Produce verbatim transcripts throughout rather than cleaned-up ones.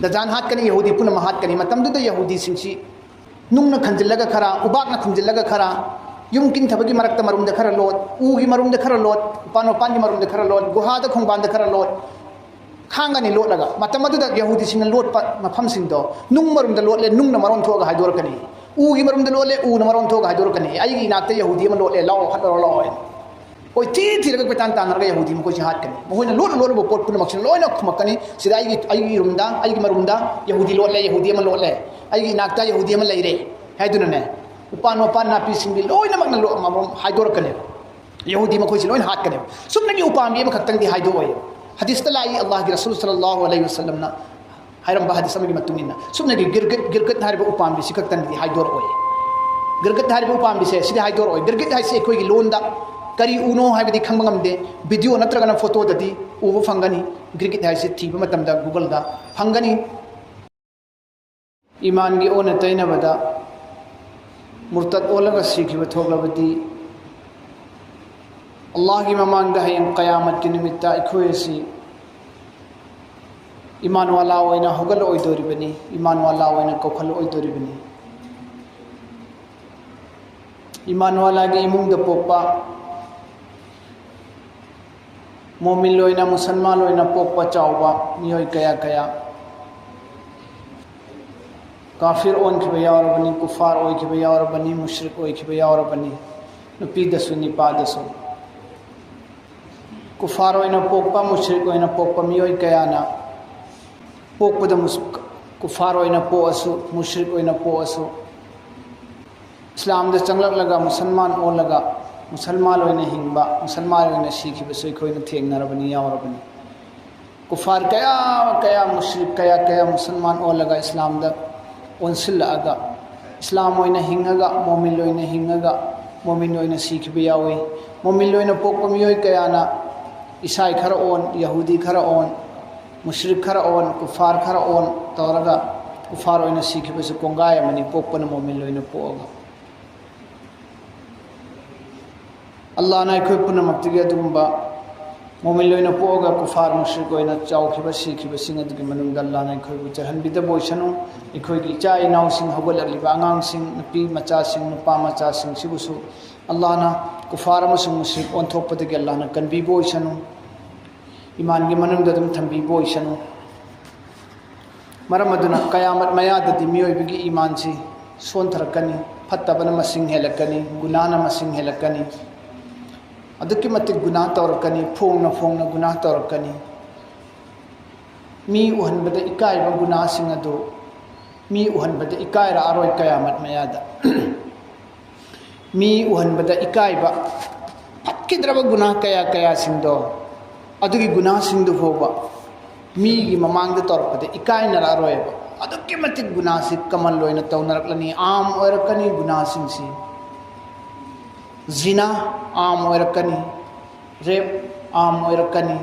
ꯗꯖꯥꯟ ꯍꯥꯠꯀꯅꯤ, ꯌꯍꯨꯗꯤ ꯄꯨꯝꯅꯃꯛ ꯍꯥꯠꯀꯅꯤ꯫ ꯃꯇꯝꯗꯨꯗ ꯌꯍꯨꯗꯤꯁꯤꯡꯁꯤ ꯅꯨꯡꯅ ꯈꯟꯖꯤꯜꯂꯒ ꯈꯔ, ꯎꯕꯥꯛꯅ ꯈꯨꯝꯖꯤꯜꯂꯒ ꯈꯔ, ꯌꯨꯝ ꯀꯤꯟꯊꯕꯒꯤ ꯃꯔꯛꯇ ꯃꯔꯨꯝꯗ ꯈꯔ ꯂꯣꯠ, ꯎꯒꯤ ꯃꯔꯨꯝꯗ ꯈꯔ ꯂꯣꯠ, ꯎꯄꯥꯟ ꯋꯥꯄꯥꯟꯒꯤ ꯃꯔꯨꯝꯗ ꯈꯔ ꯂꯣꯠ, ꯒꯨꯍꯥꯗ ꯈꯣꯡꯕꯥꯟꯗ ꯈꯔ ꯂꯣꯠ, ꯈꯥꯡꯒꯅꯤ ꯂꯣꯠꯂꯒ꯫ ꯃꯇꯝ ꯑꯗꯨꯗ ꯌꯍꯨꯗꯤꯁꯤꯡꯅ ꯂꯣꯠꯄ ꯃꯐꯝꯁꯤꯡꯗꯣ, ꯅꯨꯡ ꯃꯔꯨꯝꯗ ꯂꯣꯠꯂꯦ, ꯅꯨꯡꯅ ꯃꯔꯣꯟ ꯊꯣꯛꯑꯒ ꯍꯥꯏꯗꯣꯔꯛꯀꯅꯤ꯫ ꯎꯒꯤ ꯃꯔꯨꯝꯗ ꯂꯣꯠꯂꯦ, ꯎꯅ ꯃꯔꯣꯟ ꯊꯣꯛꯑꯒ ꯍꯥꯏꯗꯣꯔꯛꯀꯅꯤ, "ꯑꯩꯒꯤ ꯏꯅꯥꯛꯇ ꯌꯍꯨꯗꯤ ꯑꯃ ꯂꯣꯠꯂꯦ, ꯂꯥꯛꯑꯣ, ꯍꯥꯠꯂꯔꯣ ꯂꯥꯛꯑꯣ" ꯍꯥꯏꯅ꯫ ꯀꯣꯏꯊꯤ ꯊꯤꯔꯒ ꯀꯣꯏꯇꯥꯟ ꯇꯥꯟꯅꯔꯒ ꯌꯍꯨꯗꯤ ꯃꯈꯣꯏꯁꯤ ꯍꯥꯠꯀꯅꯤ꯫ ꯃꯈꯣꯏꯅ ꯂꯣꯠꯂ ꯂꯣꯠꯂꯕ ꯄꯣꯠ ꯄꯨꯝꯅꯃꯛꯁꯤꯅ ꯂꯣꯏꯅ ꯈꯨꯝꯃꯛꯀꯅꯤ, "ꯁꯤꯗ ꯑꯩꯒꯤ, ꯑꯩꯒꯤ ꯔꯨꯝꯗ, ꯑꯩꯒꯤ ꯃꯔꯨꯝꯗ ꯌꯍꯨꯗꯤ ꯂꯣꯠꯂꯦ, ꯌꯍꯨꯗꯤ ꯑꯃ ꯂꯣꯠꯂꯦ, ꯑꯩꯒꯤ ꯏꯅꯥꯛꯇ ꯌꯍꯨꯗꯤ ꯑꯃ ꯂꯩꯔꯦ" ꯍꯥꯏꯗꯨꯅꯅꯦ, ꯎꯄꯥꯟ ꯋꯥꯄꯥꯟ ꯅꯥꯄꯤꯁꯤꯡꯗꯤ ꯂꯣꯏꯅꯃꯛꯅ ꯂꯣ-, ꯑꯃꯃꯝ ꯍꯥꯏꯗꯣꯔꯛꯀꯅꯦꯕ꯫ ꯌꯍꯨꯗꯤ ꯃꯈꯣꯏꯁꯤ ꯂꯣꯏꯅ ꯍꯥꯠꯀꯅꯦꯕ꯫ ꯁꯨꯞꯅꯒꯤ ꯎꯄꯥꯝꯕꯤ ꯑꯃꯈꯛꯇꯪꯗꯤ ꯍꯥꯏꯗꯣꯛꯑꯣꯏ꯫ ꯍꯗꯤꯁꯇ ꯂꯥꯛꯏ, ꯑꯜꯂꯥꯍꯒꯤ ꯔꯁꯨꯜ ꯁꯜꯂꯜꯂꯥꯍꯨ ꯑꯂꯩꯍꯤ ꯋꯁꯜꯂꯝꯅ ꯍꯥꯏꯔꯝꯕ ꯍꯗꯤꯁ ꯑꯃꯒꯤ ꯃꯇꯨꯡ ꯏꯟꯅ, ꯁꯨꯞꯅꯒꯤ ꯒꯤꯔꯒꯠ, ꯒꯤꯔꯒꯠ ꯍꯥꯏꯔꯤꯕ ꯎꯄꯥꯝꯕꯤꯁꯤ ꯈꯛꯇꯪꯗꯤ ꯍꯥꯏꯗꯣꯔꯛꯑꯣꯏ꯫ ꯒꯤꯔꯒꯠ ꯍꯥꯏꯔꯤꯕ ꯎꯄꯥꯝꯕꯤꯁꯦ ꯁꯤꯗꯤ ꯍꯥꯏꯗꯣꯔꯛꯑꯣꯏ꯫ ꯒꯤꯔꯒꯠ ꯍꯥꯏꯁꯤ ꯑꯩꯈꯣꯏꯒꯤ ꯂꯣꯟꯗ ꯀꯔꯤ ꯎꯅꯣ ꯍꯥꯏꯕꯗꯤ ꯈꯪꯕ ꯉꯝꯗꯦ꯫ ꯚꯤꯗꯤꯑꯣ ꯅꯠꯇ꯭ꯔꯒꯅ ꯐꯣꯇꯣꯗꯗꯤ ꯎꯕ ꯐꯪꯒꯅꯤ꯫ ꯒꯤꯔꯒꯠ ꯍꯥꯏꯁꯤ ꯊꯤꯕ ꯃꯇꯝꯗ ꯒꯨꯒꯜꯗ ꯐꯪꯒꯅꯤ꯫ ꯏꯃꯥꯟꯒꯤ ꯑꯣꯟꯅ ꯇꯩꯅꯕꯗ ꯃꯨꯔꯇꯠ ꯑꯣꯜꯂꯒ ꯁꯤꯈꯤꯕ ꯊꯣꯛꯂꯕꯗꯤ, ꯑꯜꯂꯥꯍꯒꯤ ꯃꯃꯥꯡꯗ ꯍꯌꯦꯡ ꯀꯌꯥꯃꯠꯀꯤ ꯅꯨꯃꯤꯠꯇ ꯑꯩꯈꯣꯏ ꯑꯁꯤ ꯏꯃꯥꯟꯋꯥꯂꯥ ꯑꯣꯏꯅ ꯍꯧꯒꯠꯂꯛꯑꯣꯏꯗꯣꯔꯤꯕꯅꯤ, ꯏꯃꯥꯟꯋꯥꯂꯥ ꯑꯣꯏꯅ ꯀꯧꯈꯠꯂꯛꯑꯣꯏꯗꯣꯔꯤꯕꯅꯤ꯫ ꯏꯃꯥꯟꯋꯥꯂꯥꯒꯤ ꯏꯃꯨꯡꯗ ꯄꯣꯛꯄ, ꯃꯣꯃꯤꯟ ꯑꯣꯏꯅ, ꯃꯨꯁꯜꯃꯥꯟ ꯑꯣꯏꯅ ꯄꯣꯛꯄ ꯆꯥꯎꯕ ꯃꯤꯑꯣꯏ ꯀꯌꯥ ꯀꯌꯥ, ꯀꯥꯐꯤꯔ ꯑꯣꯟꯈꯤꯕ ꯌꯥꯎꯔꯕꯅꯤ, ꯀꯨꯐꯥꯔ ꯑꯣꯏꯈꯤꯕ ꯌꯥꯎꯔꯕꯅꯤ, ꯃꯨꯁ꯭ꯔꯤꯛ ꯑꯣꯏꯈꯤꯕ ꯌꯥꯎꯔꯕꯅꯤ, ꯅꯨꯄꯤꯗꯁꯨ ꯅꯤꯄꯥꯗꯁꯨ꯫ ꯀꯨꯐꯥꯔ ꯑꯣꯏꯅ ꯄꯣꯛꯄ, ꯃꯨꯁ꯭ꯔꯤꯛ ꯑꯣꯏꯅ ꯄꯣꯛꯄ ꯃꯤꯑꯣꯏ ꯀꯌꯥꯅ ꯄꯣꯛꯄꯗ ꯃꯨꯁ-, ꯀꯨꯐꯥꯔ ꯑꯣꯏꯅ ꯄꯣꯛꯑꯁꯨ, ꯃꯨꯁ꯭ꯔꯤꯛ ꯑꯣꯏꯅ ꯄꯣꯛꯑꯁꯨ, ꯏꯁꯂꯥꯝꯗ ꯆꯪꯂꯛꯂꯒ ꯃꯨꯁꯜꯃꯥꯟ ꯑꯣꯜꯂꯒ ꯃꯨꯁꯜꯃꯥꯟ ꯑꯣꯏꯅ ꯍꯤꯡꯕ, ꯃꯨꯁꯜꯃꯥꯟ ꯑꯣꯏꯅ ꯁꯤꯈꯤꯕꯁꯨ ꯑꯩꯈꯣꯏꯅ ꯊꯦꯡꯅꯔꯕꯅꯤ, ꯌꯥꯎꯔꯕꯅꯤ꯫ ꯀꯨꯐꯥꯔ ꯀꯌꯥ ꯀꯌꯥ, ꯃꯨꯁ꯭ꯔꯤꯛ ꯀꯌꯥ ꯀꯌꯥ ꯃꯨꯁꯜꯃꯥꯟ ꯑꯣꯜꯂꯒ ꯏꯁꯂꯥꯝꯗ ꯑꯣꯟꯁꯤꯜꯂꯛꯑꯒ, ꯏꯁꯂꯥꯝ ꯑꯣꯏꯅ ꯍꯤꯡꯉꯒ, ꯃꯣꯃꯤꯟ ꯑꯣꯏꯅ ꯍꯤꯡꯉꯒ, ꯃꯣꯃꯤꯟ ꯑꯣꯏꯅ ꯁꯤꯈꯤꯕ ꯌꯥꯎꯏ꯫ ꯃꯣꯃꯤꯟ ꯑꯣꯏꯅ ꯄꯣꯛꯄ ꯃꯤꯑꯣꯏ ꯀꯌꯥꯅ ꯏꯁꯥꯏ ꯈꯔ ꯑꯣꯟ, ꯌꯍꯨꯗꯤ ꯈꯔ ꯑꯣꯟ, ꯃꯨꯁ꯭ꯔꯤꯛ ꯈꯔ ꯑꯣꯟ, ꯀꯨꯐꯥꯔ ꯈꯔ ꯑꯣꯟ ꯇꯧꯔꯒ ꯀꯨꯐꯥꯔ ꯑꯣꯏꯅ ꯁꯤꯈꯤꯕꯁꯨ ꯀꯣꯡꯒꯥꯏ ꯑꯃꯅꯤ, ꯄꯣꯛꯄꯅ ꯃꯣꯃꯤꯟ ꯑꯣꯏꯅ ꯄꯣꯛꯑꯒ꯫ ꯑꯜꯂꯥꯍꯅ ꯑꯩꯈꯣꯏ ꯄꯨꯝꯅꯃꯛꯇꯒꯤ ꯑꯗꯨꯒꯨꯝꯕ ꯃꯣꯃꯤꯟ ꯑꯣꯏꯅ ꯄꯣꯛꯑꯒ ꯀꯨꯐꯥꯔ ꯃꯨꯁ꯭ꯔꯤꯛ ꯑꯣꯏꯅ ꯆꯥꯎꯈꯤꯕ, ꯁꯤꯈꯤꯕꯁꯤꯡ ꯑꯗꯨꯒꯤ ꯃꯅꯨꯡꯗ ꯑꯜꯂꯥꯍꯅ ꯑꯩꯈꯣꯏꯕꯨ ꯆꯠꯍꯟꯕꯤꯗꯕ ꯑꯣꯏꯁꯅꯨ꯫ ꯑꯩꯈꯣꯏꯒꯤ ꯏꯆꯥ ꯏꯅꯥꯎꯁꯤꯡ, ꯍꯧꯒꯠꯂꯛꯂꯤꯕ ꯑꯉꯥꯡꯁꯤꯡ, ꯅꯨꯄꯤ ꯃꯆꯥꯁꯤꯡ, ꯅꯨꯄꯥ ꯃꯆꯥꯁꯤꯡꯁꯤꯕꯨꯁꯨ ꯑꯜꯂꯥꯍꯅ ꯀꯨꯐꯥꯔ ꯑꯃꯁꯨꯡ ꯃꯨꯁ꯭ꯔꯤꯛ ꯑꯣꯟꯊꯣꯛꯄꯗꯒꯤ ꯑꯜꯂꯥꯍꯅ ꯀꯟꯕꯤꯕ ꯑꯣꯏꯁꯅꯨ꯫ ꯏꯃꯥꯟꯒꯤ ꯃꯅꯨꯡꯗ ꯑꯗꯨꯝ ꯊꯝꯕꯤꯕ ꯑꯣꯏꯁꯅꯨ꯫ ꯃꯔꯝ ꯑꯗꯨꯅ ꯀꯌꯥꯃꯠ ꯃꯌꯥꯗꯗꯤ ꯃꯤꯑꯣꯏꯕꯒꯤ ꯏꯃꯥꯟꯁꯤ ꯁꯣꯟꯊꯔꯛꯀꯅꯤ, ꯐꯠꯇꯕꯅ ꯃꯁꯤꯡ ꯍꯦꯜꯂꯛꯀꯅꯤ, ꯒꯨꯅꯥꯅ ꯃꯁꯤꯡ ꯍꯦꯜꯂꯛꯀꯅꯤ, ꯑꯗꯨꯛꯀꯤ ꯃꯇꯤꯛ ꯒꯨꯅꯥ ꯇꯧꯔꯛꯀꯅꯤ, ꯐꯣꯡꯅ ꯐꯣꯡꯅ ꯒꯨꯅꯥ ꯇꯧꯔꯛꯀꯅꯤ꯫ ꯃꯤ ꯎꯍꯟꯕꯗ ꯏꯀꯥꯏꯕ ꯒꯨꯅꯥꯁꯤꯡ ꯑꯗꯨ ꯃꯤ ꯎꯍꯟꯕꯗ ꯏꯀꯥꯏꯔꯛꯑꯔꯣꯏ ꯀꯌꯥꯃꯠ ꯃꯌꯥꯗ꯫ ꯃꯤ ꯎꯍꯟꯕꯗ ꯏꯀꯥꯏꯕ ꯐꯠꯈꯤꯗ꯭ꯔꯕ ꯒꯨꯅꯥ ꯀꯌꯥ ꯀꯌꯥꯁꯤꯡꯗꯣ, ꯑꯗꯨꯒꯤ ꯒꯨꯅꯥꯁꯤꯡꯗꯨ ꯐꯥꯎꯕ ꯃꯤꯒꯤ ꯃꯃꯥꯡꯗ ꯇꯧꯔꯛꯄꯗ ꯏꯀꯥꯏꯅꯔꯛꯑꯔꯣꯏꯕ꯫ ꯑꯗꯨꯛꯀꯤ ꯃꯇꯤꯛ ꯒꯨꯅꯥꯁꯤ ꯀꯃꯟ ꯑꯣꯏꯅ ꯇꯧꯅꯔꯛꯂꯅꯤ, ꯑꯥꯝ ꯑꯣꯏꯔꯛꯀꯅꯤ ꯒꯨꯅꯥꯁꯤꯡꯁꯤ꯫ ꯖꯤꯅꯥ ꯑꯥꯝ ꯑꯣꯏꯔꯛꯀꯅꯤ, ꯔꯦꯞ ꯑꯥꯝ ꯑꯣꯏꯔꯛꯀꯅꯤ,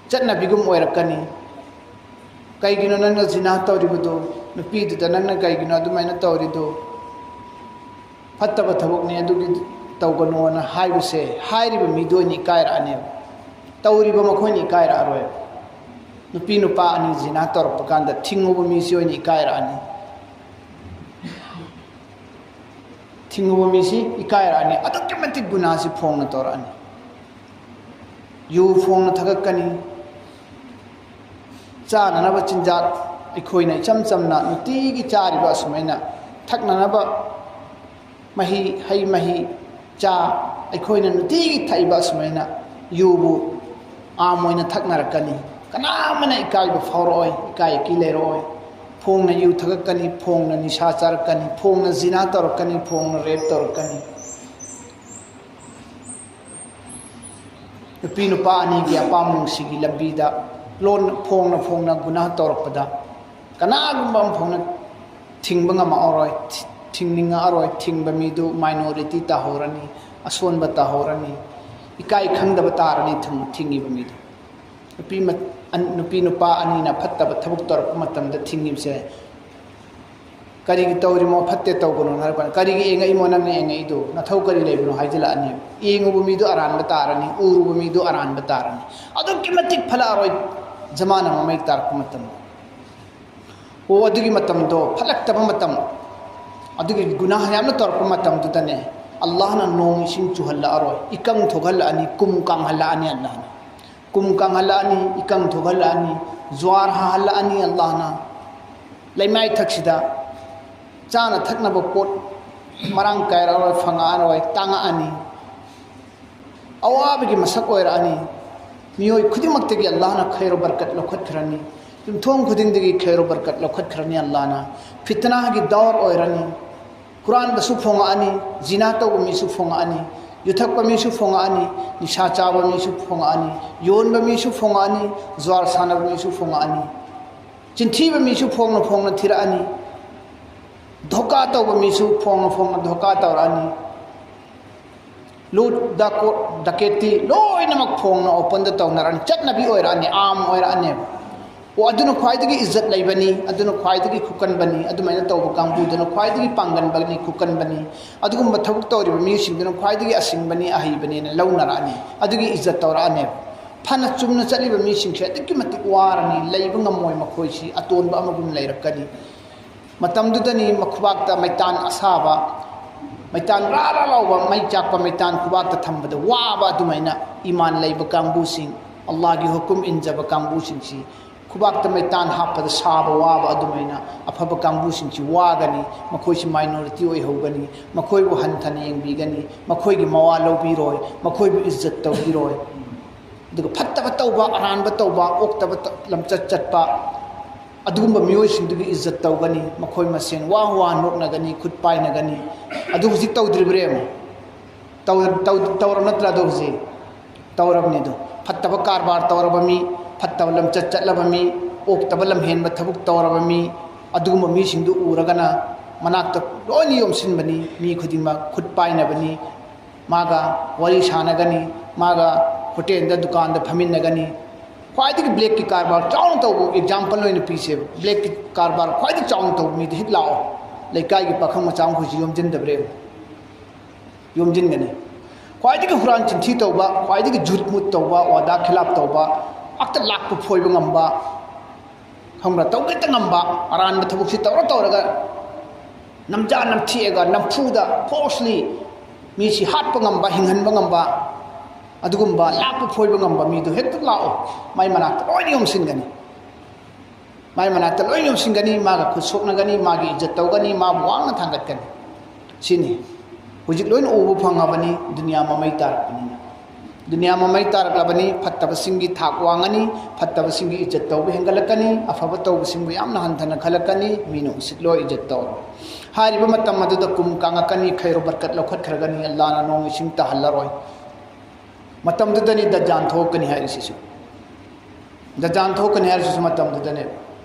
ꯆꯠꯅꯕꯤꯒꯨꯝ ꯑꯣꯏꯔꯛꯀꯅꯤ꯫ ꯀꯩꯒꯤꯅꯣ ꯅꯪꯅ ꯖꯤꯅꯥ ꯇꯧꯔꯤꯕꯗꯨ? ꯅꯨꯄꯤꯗꯨꯗ ꯅꯪꯅ ꯀꯩꯒꯤꯅꯣ ꯑꯗꯨꯃꯥꯏꯅ ꯇꯧꯔꯤꯗꯨ? ꯐꯠꯇꯕ ꯊꯕꯛꯅꯤ, ꯑꯗꯨꯒꯤ ꯇꯧꯒꯅꯣꯅ ꯍꯥꯏꯕꯁꯦ, ꯍꯥꯏꯔꯤꯕ ꯃꯤꯗꯣ ꯑꯣꯏꯅ ꯏꯀꯥꯏꯔꯛꯑꯅꯦꯕ, ꯇꯧꯔꯤꯕ ꯃꯈꯣꯏꯅ ꯏꯀꯥꯏꯔꯛꯑꯔꯣꯏꯕ꯫ ꯅꯨꯄꯤ ꯅꯨꯄꯥ ꯑꯅꯤ ꯖꯤꯅꯥ ꯇꯧꯔꯛꯄ ꯀꯥꯟꯗ ꯊꯤꯡꯉꯨꯕ ꯃꯤꯁꯤ ꯑꯣꯏꯅ ꯏꯀꯥꯏꯔꯛꯑꯅꯤ꯫ ꯊꯤꯡꯉꯨꯕ ꯃꯤꯁꯤ ꯏꯀꯥꯏꯔꯛꯑꯅꯤ, ꯑꯗꯨꯛꯀꯤ ꯃꯇꯤꯛ ꯒꯨꯅꯥꯁꯤ ꯐꯣꯡꯅ ꯇꯧꯔꯛꯑꯅꯤ꯫ ꯌꯨ ꯐꯣꯡꯅ ꯊꯛꯂꯛꯀꯅꯤ꯫ ꯆꯥꯅꯅꯕ ꯆꯤꯟꯖꯥꯛ ꯑꯩꯈꯣꯏꯅ ꯏꯆꯝ ꯆꯝꯅ ꯅꯨꯡꯇꯤꯒꯤ ꯆꯥꯔꯤꯕ ꯑꯁꯨꯃꯥꯏꯅ ꯊꯛꯅꯅꯕ ꯃꯍꯤ, ꯍꯩ ꯃꯍꯤ, ꯆꯥ ꯑꯩꯈꯣꯏꯅ ꯅꯨꯡꯇꯤꯒꯤ ꯊꯛꯏꯕ ꯑꯁꯨꯃꯥꯏꯅ ꯌꯨꯕꯨ ꯑꯥꯝ ꯑꯣꯏꯅ ꯊꯛꯅꯔꯛꯀꯅꯤ꯫ ꯀꯅꯥ ꯑꯃꯅ ꯏꯀꯥꯏꯕ ꯐꯥꯎꯔꯛꯑꯣꯏ, ꯏꯀꯥꯏ ꯑꯀꯤ ꯂꯩꯔꯛꯑꯣꯏ꯫ ꯐꯣꯡꯅ ꯌꯨ ꯊꯛꯂꯛꯀꯅꯤ, ꯐꯣꯡꯅ ꯅꯤꯁꯥ ꯆꯥꯔꯛꯀꯅꯤ, ꯐꯣꯡꯅ ꯖꯤꯅꯥ ꯇꯧꯔꯛꯀꯅꯤ, ꯐꯣꯡꯅ ꯔꯦꯞ ꯇꯧꯔꯛꯀꯅꯤ꯫ ꯅꯨꯄꯤ ꯅꯨꯄꯥ ꯑꯅꯤꯒꯤ ꯑꯄꯥꯝꯕ ꯅꯨꯡꯁꯤꯒꯤ ꯂꯝꯕꯤꯗ ꯂꯣꯟ ꯐꯣꯡꯅ ꯐꯣꯡꯅ ꯒꯨꯅꯥ ꯇꯧꯔꯛꯄꯗ ꯀꯅꯥꯒꯨꯝꯕ ꯑꯃ ꯐꯥꯎꯅ ꯊꯤꯡꯕ ꯉꯝꯃꯛꯑꯔꯣꯏ, ꯊꯤ-, ꯊꯤꯡꯅꯤꯡꯉꯛꯑꯔꯣꯏ꯫ ꯊꯤꯡꯕ ꯃꯤꯗꯨ minority ꯇꯥꯍꯧꯔꯅꯤ, ꯑꯁꯣꯟꯕ ꯇꯥꯍꯧꯔꯅꯤ, ꯏꯀꯥꯏ ꯈꯪꯗꯕ ꯇꯥꯔꯅꯤ ꯊꯤꯡ-, ꯊꯤꯡꯉꯤꯕ ꯃꯤꯗꯨ꯫ ꯅꯨꯄꯤ ꯃ-, ꯑꯟ-, ꯅꯨꯄꯤ ꯅꯨꯄꯥ ꯑꯅꯤꯅ ꯐꯠꯇꯕ ꯊꯕꯛ ꯇꯧꯔꯛꯄ ꯃꯇꯝꯗ ꯊꯤꯡꯉꯤꯕꯁꯦ "ꯀꯔꯤꯒꯤ ꯇꯧꯔꯤꯃꯣ? ꯐꯠꯇꯦ ꯇꯧꯒꯅꯨ" ꯍꯥꯏꯔꯛꯄꯅꯤ꯫ "ꯀꯔꯤꯒꯤ ꯌꯦꯡꯉꯛꯏꯃꯣ ꯅꯪꯅ ꯌꯦꯡꯉꯛꯏꯗꯣ? ꯅꯊꯧ ꯀꯔꯤ ꯂꯩꯕꯅꯣ?" ꯍꯥꯏꯖꯤꯜꯂꯛꯑꯅꯤ꯫ ꯌꯦꯡꯉꯨꯕ ꯃꯤꯗꯣ ꯑꯔꯥꯟꯕ ꯇꯥꯔꯅꯤ, ꯎꯔꯨꯕ ꯃꯤꯗꯣ ꯑꯔꯥꯟꯕ ꯇꯥꯔꯅꯤ꯫ ꯑꯗꯨꯛꯀꯤ ꯃꯇꯤꯛ ꯐꯠꯂꯛꯑꯔꯣꯏ ꯖꯃꯥꯅ ꯃꯃꯩ ꯇꯥꯔꯛꯄ ꯃꯇꯝꯗ꯫ ꯑꯣ, ꯑꯗꯨꯒꯤ ꯃꯇꯝꯗꯣ ꯐꯠꯂꯛꯇꯕ ꯃꯇꯝ, ꯑꯗꯨꯒꯤ ꯒꯨꯅꯥꯍ ꯌꯥꯝꯅ ꯇꯧꯔꯛꯄ ꯃꯇꯝꯗꯨꯗꯅꯦ, ꯑꯜꯂꯥꯍꯅ ꯅꯣꯡ ꯏꯁꯤꯡ ꯆꯨꯍꯜꯂꯛꯑꯔꯣꯏ, ꯏꯀꯪ ꯊꯣꯛꯍꯜꯂꯛꯑꯅꯤ, ꯀꯨꯝ ꯀꯥꯡꯍꯜꯂꯛꯑꯅꯤ ꯑꯜꯂꯥꯍꯅ꯫ ꯀꯨꯝ ꯀꯥꯡꯍꯜꯂꯛꯑꯅꯤ, ꯏꯀꯪ ꯊꯣꯛꯍꯜꯂꯛꯑꯅꯤ, ꯖ꯭ꯋꯥꯔ ꯍꯥꯍꯜꯂꯛꯑꯅꯤ ꯑꯜꯂꯥꯍꯅ꯫ ꯂꯩꯃꯥꯏ ꯊꯛꯁꯤꯗ ꯆꯥꯅ ꯊꯛꯅꯕ ꯄꯣꯠ ꯃꯔꯥꯡ ꯀꯥꯏꯔꯛꯑꯔꯣꯏ, ꯐꯪꯉꯛꯑꯔꯣꯏ, ꯇꯥꯡꯉꯛꯑꯅꯤ꯫ ꯑꯋꯥꯕꯒꯤ ꯃꯁꯛ ꯑꯣꯏꯔꯛꯑꯅꯤ꯫ ꯃꯤꯑꯣꯏ ꯈꯨꯗꯤꯡꯃꯛꯇꯒꯤ ꯑꯜꯂꯥꯍꯅ ꯈꯩꯔꯣ ꯕꯔꯀꯠ ꯂꯧꯈꯠꯈ꯭ꯔꯅꯤ꯫ ꯌꯨꯝꯊꯣꯡ ꯈꯨꯗꯤꯡꯗꯒꯤ ꯈꯩꯔꯣ ꯕꯔꯀꯠ ꯂꯧꯈꯠꯈ꯭ꯔꯅꯤ ꯑꯜꯂꯥꯍꯅ꯫ ꯐꯤꯇꯅꯥꯒꯤ ꯗꯧꯔ ꯑꯣꯏꯔꯅꯤ꯫ ꯍꯨꯔꯥꯟꯕꯁꯨ ꯐꯣꯡꯉꯛꯑꯅꯤ, ꯖꯤꯅꯥ ꯇꯧꯕ ꯃꯤꯁꯨ ꯐꯣꯡꯉꯛꯑꯅꯤ, ꯌꯨꯊꯛꯄ ꯃꯤꯁꯨ ꯐꯣꯡꯉꯛꯑꯅꯤ, ꯅꯤꯁꯥ ꯆꯥꯕ ꯃꯤꯁꯨ ꯐꯣꯡꯉꯛꯑꯅꯤ, ꯌꯣꯟꯕ ꯃꯤꯁꯨ ꯐꯣꯡꯉꯛꯑꯅꯤ, ꯖ꯭ꯋꯥꯔ ꯁꯥꯟꯅꯕ ꯃꯤꯁꯨ ꯐꯣꯡꯉꯛꯑꯅꯤ, ꯆꯤꯟꯊꯤꯕ ꯃꯤꯁꯨ ꯐꯣꯡꯅ ꯐꯣꯡꯅ ꯊꯤꯔꯛꯑꯅꯤ, ꯙꯣꯀꯥ ꯇꯧꯕ ꯃꯤꯁꯨ ꯐꯣꯡꯅ ꯐꯣꯡꯅ ꯙꯣꯀꯥ ꯇꯧꯔꯛꯑꯅꯤ, ꯂꯨꯠ, ꯗꯥꯀꯣ-, ꯗꯀꯦꯇꯤ ꯂꯣꯏꯅꯃꯛ ꯐꯣꯡꯅ ꯑꯣꯄꯟꯗ ꯇꯧꯅꯔꯛꯑꯅꯤ, ꯆꯠꯅꯕꯤ ꯑꯣꯏꯔꯛꯑꯅꯤ, ꯑꯥꯝ ꯑꯣꯏꯔꯛꯑꯅꯦꯕ꯫ ꯑꯣ, ꯑꯗꯨꯅ ꯈ꯭ꯋꯥꯏꯗꯒꯤ ꯏꯖꯠ ꯂꯩꯕꯅꯤ, ꯑꯗꯨꯅ ꯈ꯭ꯋꯥꯏꯗꯒꯤ ꯈꯨꯀꯟꯕꯅꯤ, ꯑꯗꯨꯃꯥꯏꯅ ꯇꯧꯕ ꯀꯥꯡꯕꯨꯗꯨꯅ ꯈ꯭ꯋꯥꯏꯗꯒꯤ ꯄꯥꯡꯒꯟꯕꯅꯤ, ꯈꯨꯀꯟꯕꯅꯤ꯫ ꯑꯗꯨꯒꯨꯝꯕ ꯊꯕꯛ ꯇꯧꯔꯤꯕ ꯃꯤꯁꯤꯡꯗꯨꯅ ꯈ꯭ꯋꯥꯏꯗꯒꯤ ꯑꯁꯤꯡꯕꯅꯤ, ꯑꯍꯩꯕꯅꯦꯅ ꯂꯧꯅꯔꯛꯑꯅꯤ, ꯑꯗꯨꯒꯤ ꯏꯖꯠ ꯇꯧꯔꯛꯑꯅꯦꯕ꯫ ꯐꯅ ꯆꯨꯝꯅ ꯆꯠꯂꯤꯕ ꯃꯤꯁꯤꯡꯁꯦ ꯑꯗꯨꯛꯀꯤ ꯃꯇꯤꯛ ꯋꯥꯔꯅꯤ, ꯂꯩꯕ ꯉꯝꯃꯣꯏ, ꯃꯈꯣꯏꯁꯤ ꯑꯇꯣꯟꯕ ꯑꯃꯒꯨꯝ ꯂꯩꯔꯛꯀꯅꯤ꯫ ꯃꯇꯝꯗꯨꯗꯅꯤ ꯃꯈꯨꯕꯥꯛꯇ ꯃꯩꯇꯥꯟ ꯑꯁꯥꯕ, ꯃꯩꯇꯥꯟ ꯔꯥ ꯔꯥ ꯂꯥꯎꯕ, ꯃꯩ ꯆꯥꯛꯄ ꯃꯩꯇꯥꯟ ꯈꯨꯕꯥꯛꯇ ꯊꯝꯕꯗ ꯋꯥꯕ ꯑꯗꯨꯃꯥꯏꯅ ꯏꯃꯥꯟ ꯂꯩꯕ ꯀꯥꯡꯕꯨꯁꯤꯡ, ꯑꯜꯂꯥꯍꯒꯤ ꯍꯨꯀꯨꯝ ꯏꯟꯖꯕ ꯀꯥꯡꯕꯨꯁꯤꯡꯁꯤ, ꯈꯨꯕꯥꯛꯇ ꯃꯩꯇꯥꯟ ꯍꯥꯞꯄꯗ ꯁꯥꯕ ꯋꯥꯕ ꯑꯗꯨꯃꯥꯏꯅ ꯑꯐꯕ ꯀꯥꯡꯕꯨꯁꯤꯡꯁꯤ ꯋꯥꯒꯅꯤ, ꯃꯈꯣꯏꯁꯤ minority ꯑꯣꯏꯍꯧꯒꯅꯤ, ꯃꯈꯣꯏꯕꯨ ꯍꯟꯊꯅ ꯌꯦꯡꯕꯤꯒꯅꯤ, ꯃꯈꯣꯏꯒꯤ ꯃꯋꯥ ꯂꯧꯕꯤꯔꯣꯏ, ꯃꯈꯣꯏꯕꯨ ꯏꯖꯠ ꯇꯧꯕꯤꯔꯣꯏ꯫ ꯑꯗꯨꯒ ꯐꯠꯇꯕ ꯇꯧꯕ, ꯑꯔꯥꯟꯕ ꯇꯧꯕ, ꯑꯣꯛꯇꯕ ꯇ-, ꯂꯝꯆꯠ ꯆꯠꯄ, ꯑꯗꯨꯒꯨꯝꯕ ꯃꯤꯑꯣꯏꯁꯤꯡꯗꯨꯒꯤ ꯏꯖꯠ ꯇꯧꯒꯅꯤ, ꯃꯈꯣꯏ ꯃꯁꯦꯟ ꯋꯥ ꯋꯥ ꯅꯣꯛꯅꯒꯅꯤ, ꯈꯨꯠ ꯄꯥꯏꯅꯒꯅꯤ꯫ ꯑꯗꯨ ꯍꯧꯖꯤꯛ ꯇꯧꯗ꯭ꯔꯤꯕ꯭ꯔꯦ? ꯇꯧ-, ꯇꯧ-, ꯇꯧꯔꯕ ꯅꯠꯇ꯭ꯔꯥ? ꯑꯗꯣ ꯍꯧꯖꯤꯛ ꯇꯧꯔꯕꯅꯤ꯫ ꯑꯗꯣ ꯐꯠꯇꯕ ꯀꯔꯕꯥꯔ ꯇꯧꯔꯕ ꯃꯤ, ꯐꯠꯇꯕ ꯂꯝꯆꯠ ꯆꯠꯂꯕ ꯃꯤ, ꯑꯣꯛꯇꯕ ꯂꯝꯍꯦꯟꯕ ꯊꯕꯛ ꯇꯧꯔꯕ ꯃꯤ, ꯑꯗꯨꯒꯨꯝꯕ ꯃꯤꯁꯤꯡꯗꯨ ꯎꯔꯒꯅ ꯃꯅꯥꯛꯇ ꯂꯣꯏꯅ ꯌꯣꯝꯁꯤꯟꯕꯅꯤ, ꯃꯤ ꯈꯨꯗꯤꯡꯃꯛ ꯈꯨꯠ ꯄꯥꯏꯅꯕꯅꯤ, ꯃꯥꯒ ꯋꯥꯔꯤ ꯁꯥꯟꯅꯒꯅꯤ, ꯃꯥꯒ ꯍꯣꯇꯦꯜꯗ, ꯗꯨꯀꯥꯟꯗ ꯐꯝꯃꯤꯟꯅꯒꯅꯤ꯫ ꯈ꯭ꯋꯥꯏꯗꯒꯤ blackꯀꯤ ꯀꯔꯕꯥꯔ ꯆꯥꯎꯅ ꯇꯧꯕ example ꯑꯣꯏꯅ ꯄꯤꯁꯦꯕ, blackꯀꯤ ꯀꯔꯕꯥꯔ ꯈ꯭ꯋꯥꯏꯗꯒꯤ ꯆꯥꯎꯅ ꯇꯧꯕ ꯃꯤꯗꯨ ꯍꯦꯛ ꯂꯥꯛꯑꯣ꯫ ꯂꯩꯀꯥꯏꯒꯤ ꯄꯥꯈꯪ ꯃꯆꯥ ꯃꯈꯩꯁꯤ ꯌꯣꯝꯁꯤꯟꯗꯕ꯭ꯔꯥ ꯌꯦꯡꯉꯨ꯫ ꯌꯣꯝꯁꯤꯟꯒꯅꯤ꯫ ꯈ꯭ꯋꯥꯏꯗꯒꯤ ꯍꯨꯔꯥꯟ ꯆꯤꯟꯊꯤ ꯇꯧꯕ, ꯈ꯭ꯋꯥꯏꯗꯒꯤ ꯖꯨꯠ ꯃꯨꯠ ꯇꯧꯕ, ꯋꯥꯗꯥ ꯈꯤꯂꯥꯞ ꯇꯧꯕ, ꯉꯥꯛꯇ ꯂꯥꯛꯄ ꯐꯣꯏꯕ ꯉꯝꯕ, ꯈꯪꯕ꯭ꯔꯥ, ꯇꯧꯒꯦꯇ ꯉꯝꯕ, ꯑꯔꯥꯟꯕ ꯊꯕꯛꯁꯤ ꯇꯧꯔ ꯇꯧꯔꯒ ꯅꯝꯖꯥ ꯅꯝꯊꯤꯑꯒ ꯅꯝꯐꯨꯗ forcefully ꯃꯤꯁꯤ ꯍꯥꯠꯄ ꯉꯝꯕ, ꯍꯤꯡꯍꯟꯕ ꯉꯝꯕ, ꯑꯗꯨꯒꯨꯝꯕ ꯂꯥꯛꯄ ꯐꯣꯏꯕ ꯉꯝꯕ ꯃꯤꯗꯨ ꯍꯦꯛꯇ ꯂꯥꯛꯑꯣ, ꯃꯥꯏ ꯃꯅꯥꯛꯇ ꯂꯣꯏꯅ ꯌꯣꯝꯁꯤꯟꯒꯅꯤ꯫ ꯃꯥꯏ ꯃꯅꯥꯛꯇ ꯂꯣꯏ ꯌꯣꯝꯁꯤꯟꯒꯅꯤ, ꯃꯥꯒ ꯈꯨꯠ ꯁꯣꯛꯅꯒꯅꯤ, ꯃꯥꯒꯤ ꯏꯖꯠ ꯇꯧꯒꯅꯤ, ꯃꯥꯕꯨ ꯋꯥꯡꯅ ꯊꯥꯡꯒꯠꯀꯅꯤ꯫ ꯁꯤꯅꯤ꯫ ꯍꯧꯖꯤꯛ ꯂꯣꯏꯅ ꯎꯕ ꯐꯪꯉꯕꯅꯤ, ꯗꯨꯅꯤꯌꯥ ꯃꯃꯩ ꯇꯥꯔꯛꯄꯅꯤꯅ꯫ ꯗꯨꯅꯤꯌꯥ ꯃꯃꯩ ꯇꯥꯔꯛꯂꯕꯅꯤ, ꯐꯠꯇꯕꯁꯤꯡꯒꯤ ꯊꯥꯛ ꯋꯥꯡꯉꯅꯤ, ꯐꯠꯇꯕꯁꯤꯡꯒꯤ ꯏꯖꯠ ꯇꯧꯕ ꯍꯦꯟꯒꯠꯂꯛꯀꯅꯤ, ꯑꯐꯕ ꯇꯧꯕꯁꯤꯡꯕꯨ ꯌꯥꯝꯅ ꯍꯟꯊꯅ ꯈꯜꯂꯛꯀꯅꯤ, ꯃꯤꯅ ꯎꯁꯤꯠꯂꯣꯏ, ꯏꯖꯠ ꯇꯧꯔꯣꯏ꯫ ꯍꯥꯏꯔꯤꯕ ꯃꯇꯝ ꯑꯗꯨꯗ ꯀꯨꯝ ꯀꯥꯡꯉꯛꯀꯅꯤ, ꯈꯩꯔꯣ ꯕꯔꯀꯠ ꯂꯧꯈꯠꯈ꯭ꯔꯒꯅꯤ, ꯑꯜꯂꯥꯅ ꯅꯣꯡ ꯏꯁꯤꯡ ꯇꯥꯍꯜꯂꯔꯣꯏ꯫ ꯃꯇꯝꯗꯨꯗꯅꯤ ꯗꯖꯥꯟ ꯊꯣꯛꯂꯛꯀꯅꯤ ꯍꯥꯏꯔꯤꯁꯤꯁꯨ꯫ ꯗꯖꯥꯟ ꯊꯣꯛꯀꯅꯤ ꯍꯥꯏꯔꯤꯁꯤꯁꯨ ꯃꯇꯝꯗꯨꯗꯅꯦꯕ꯫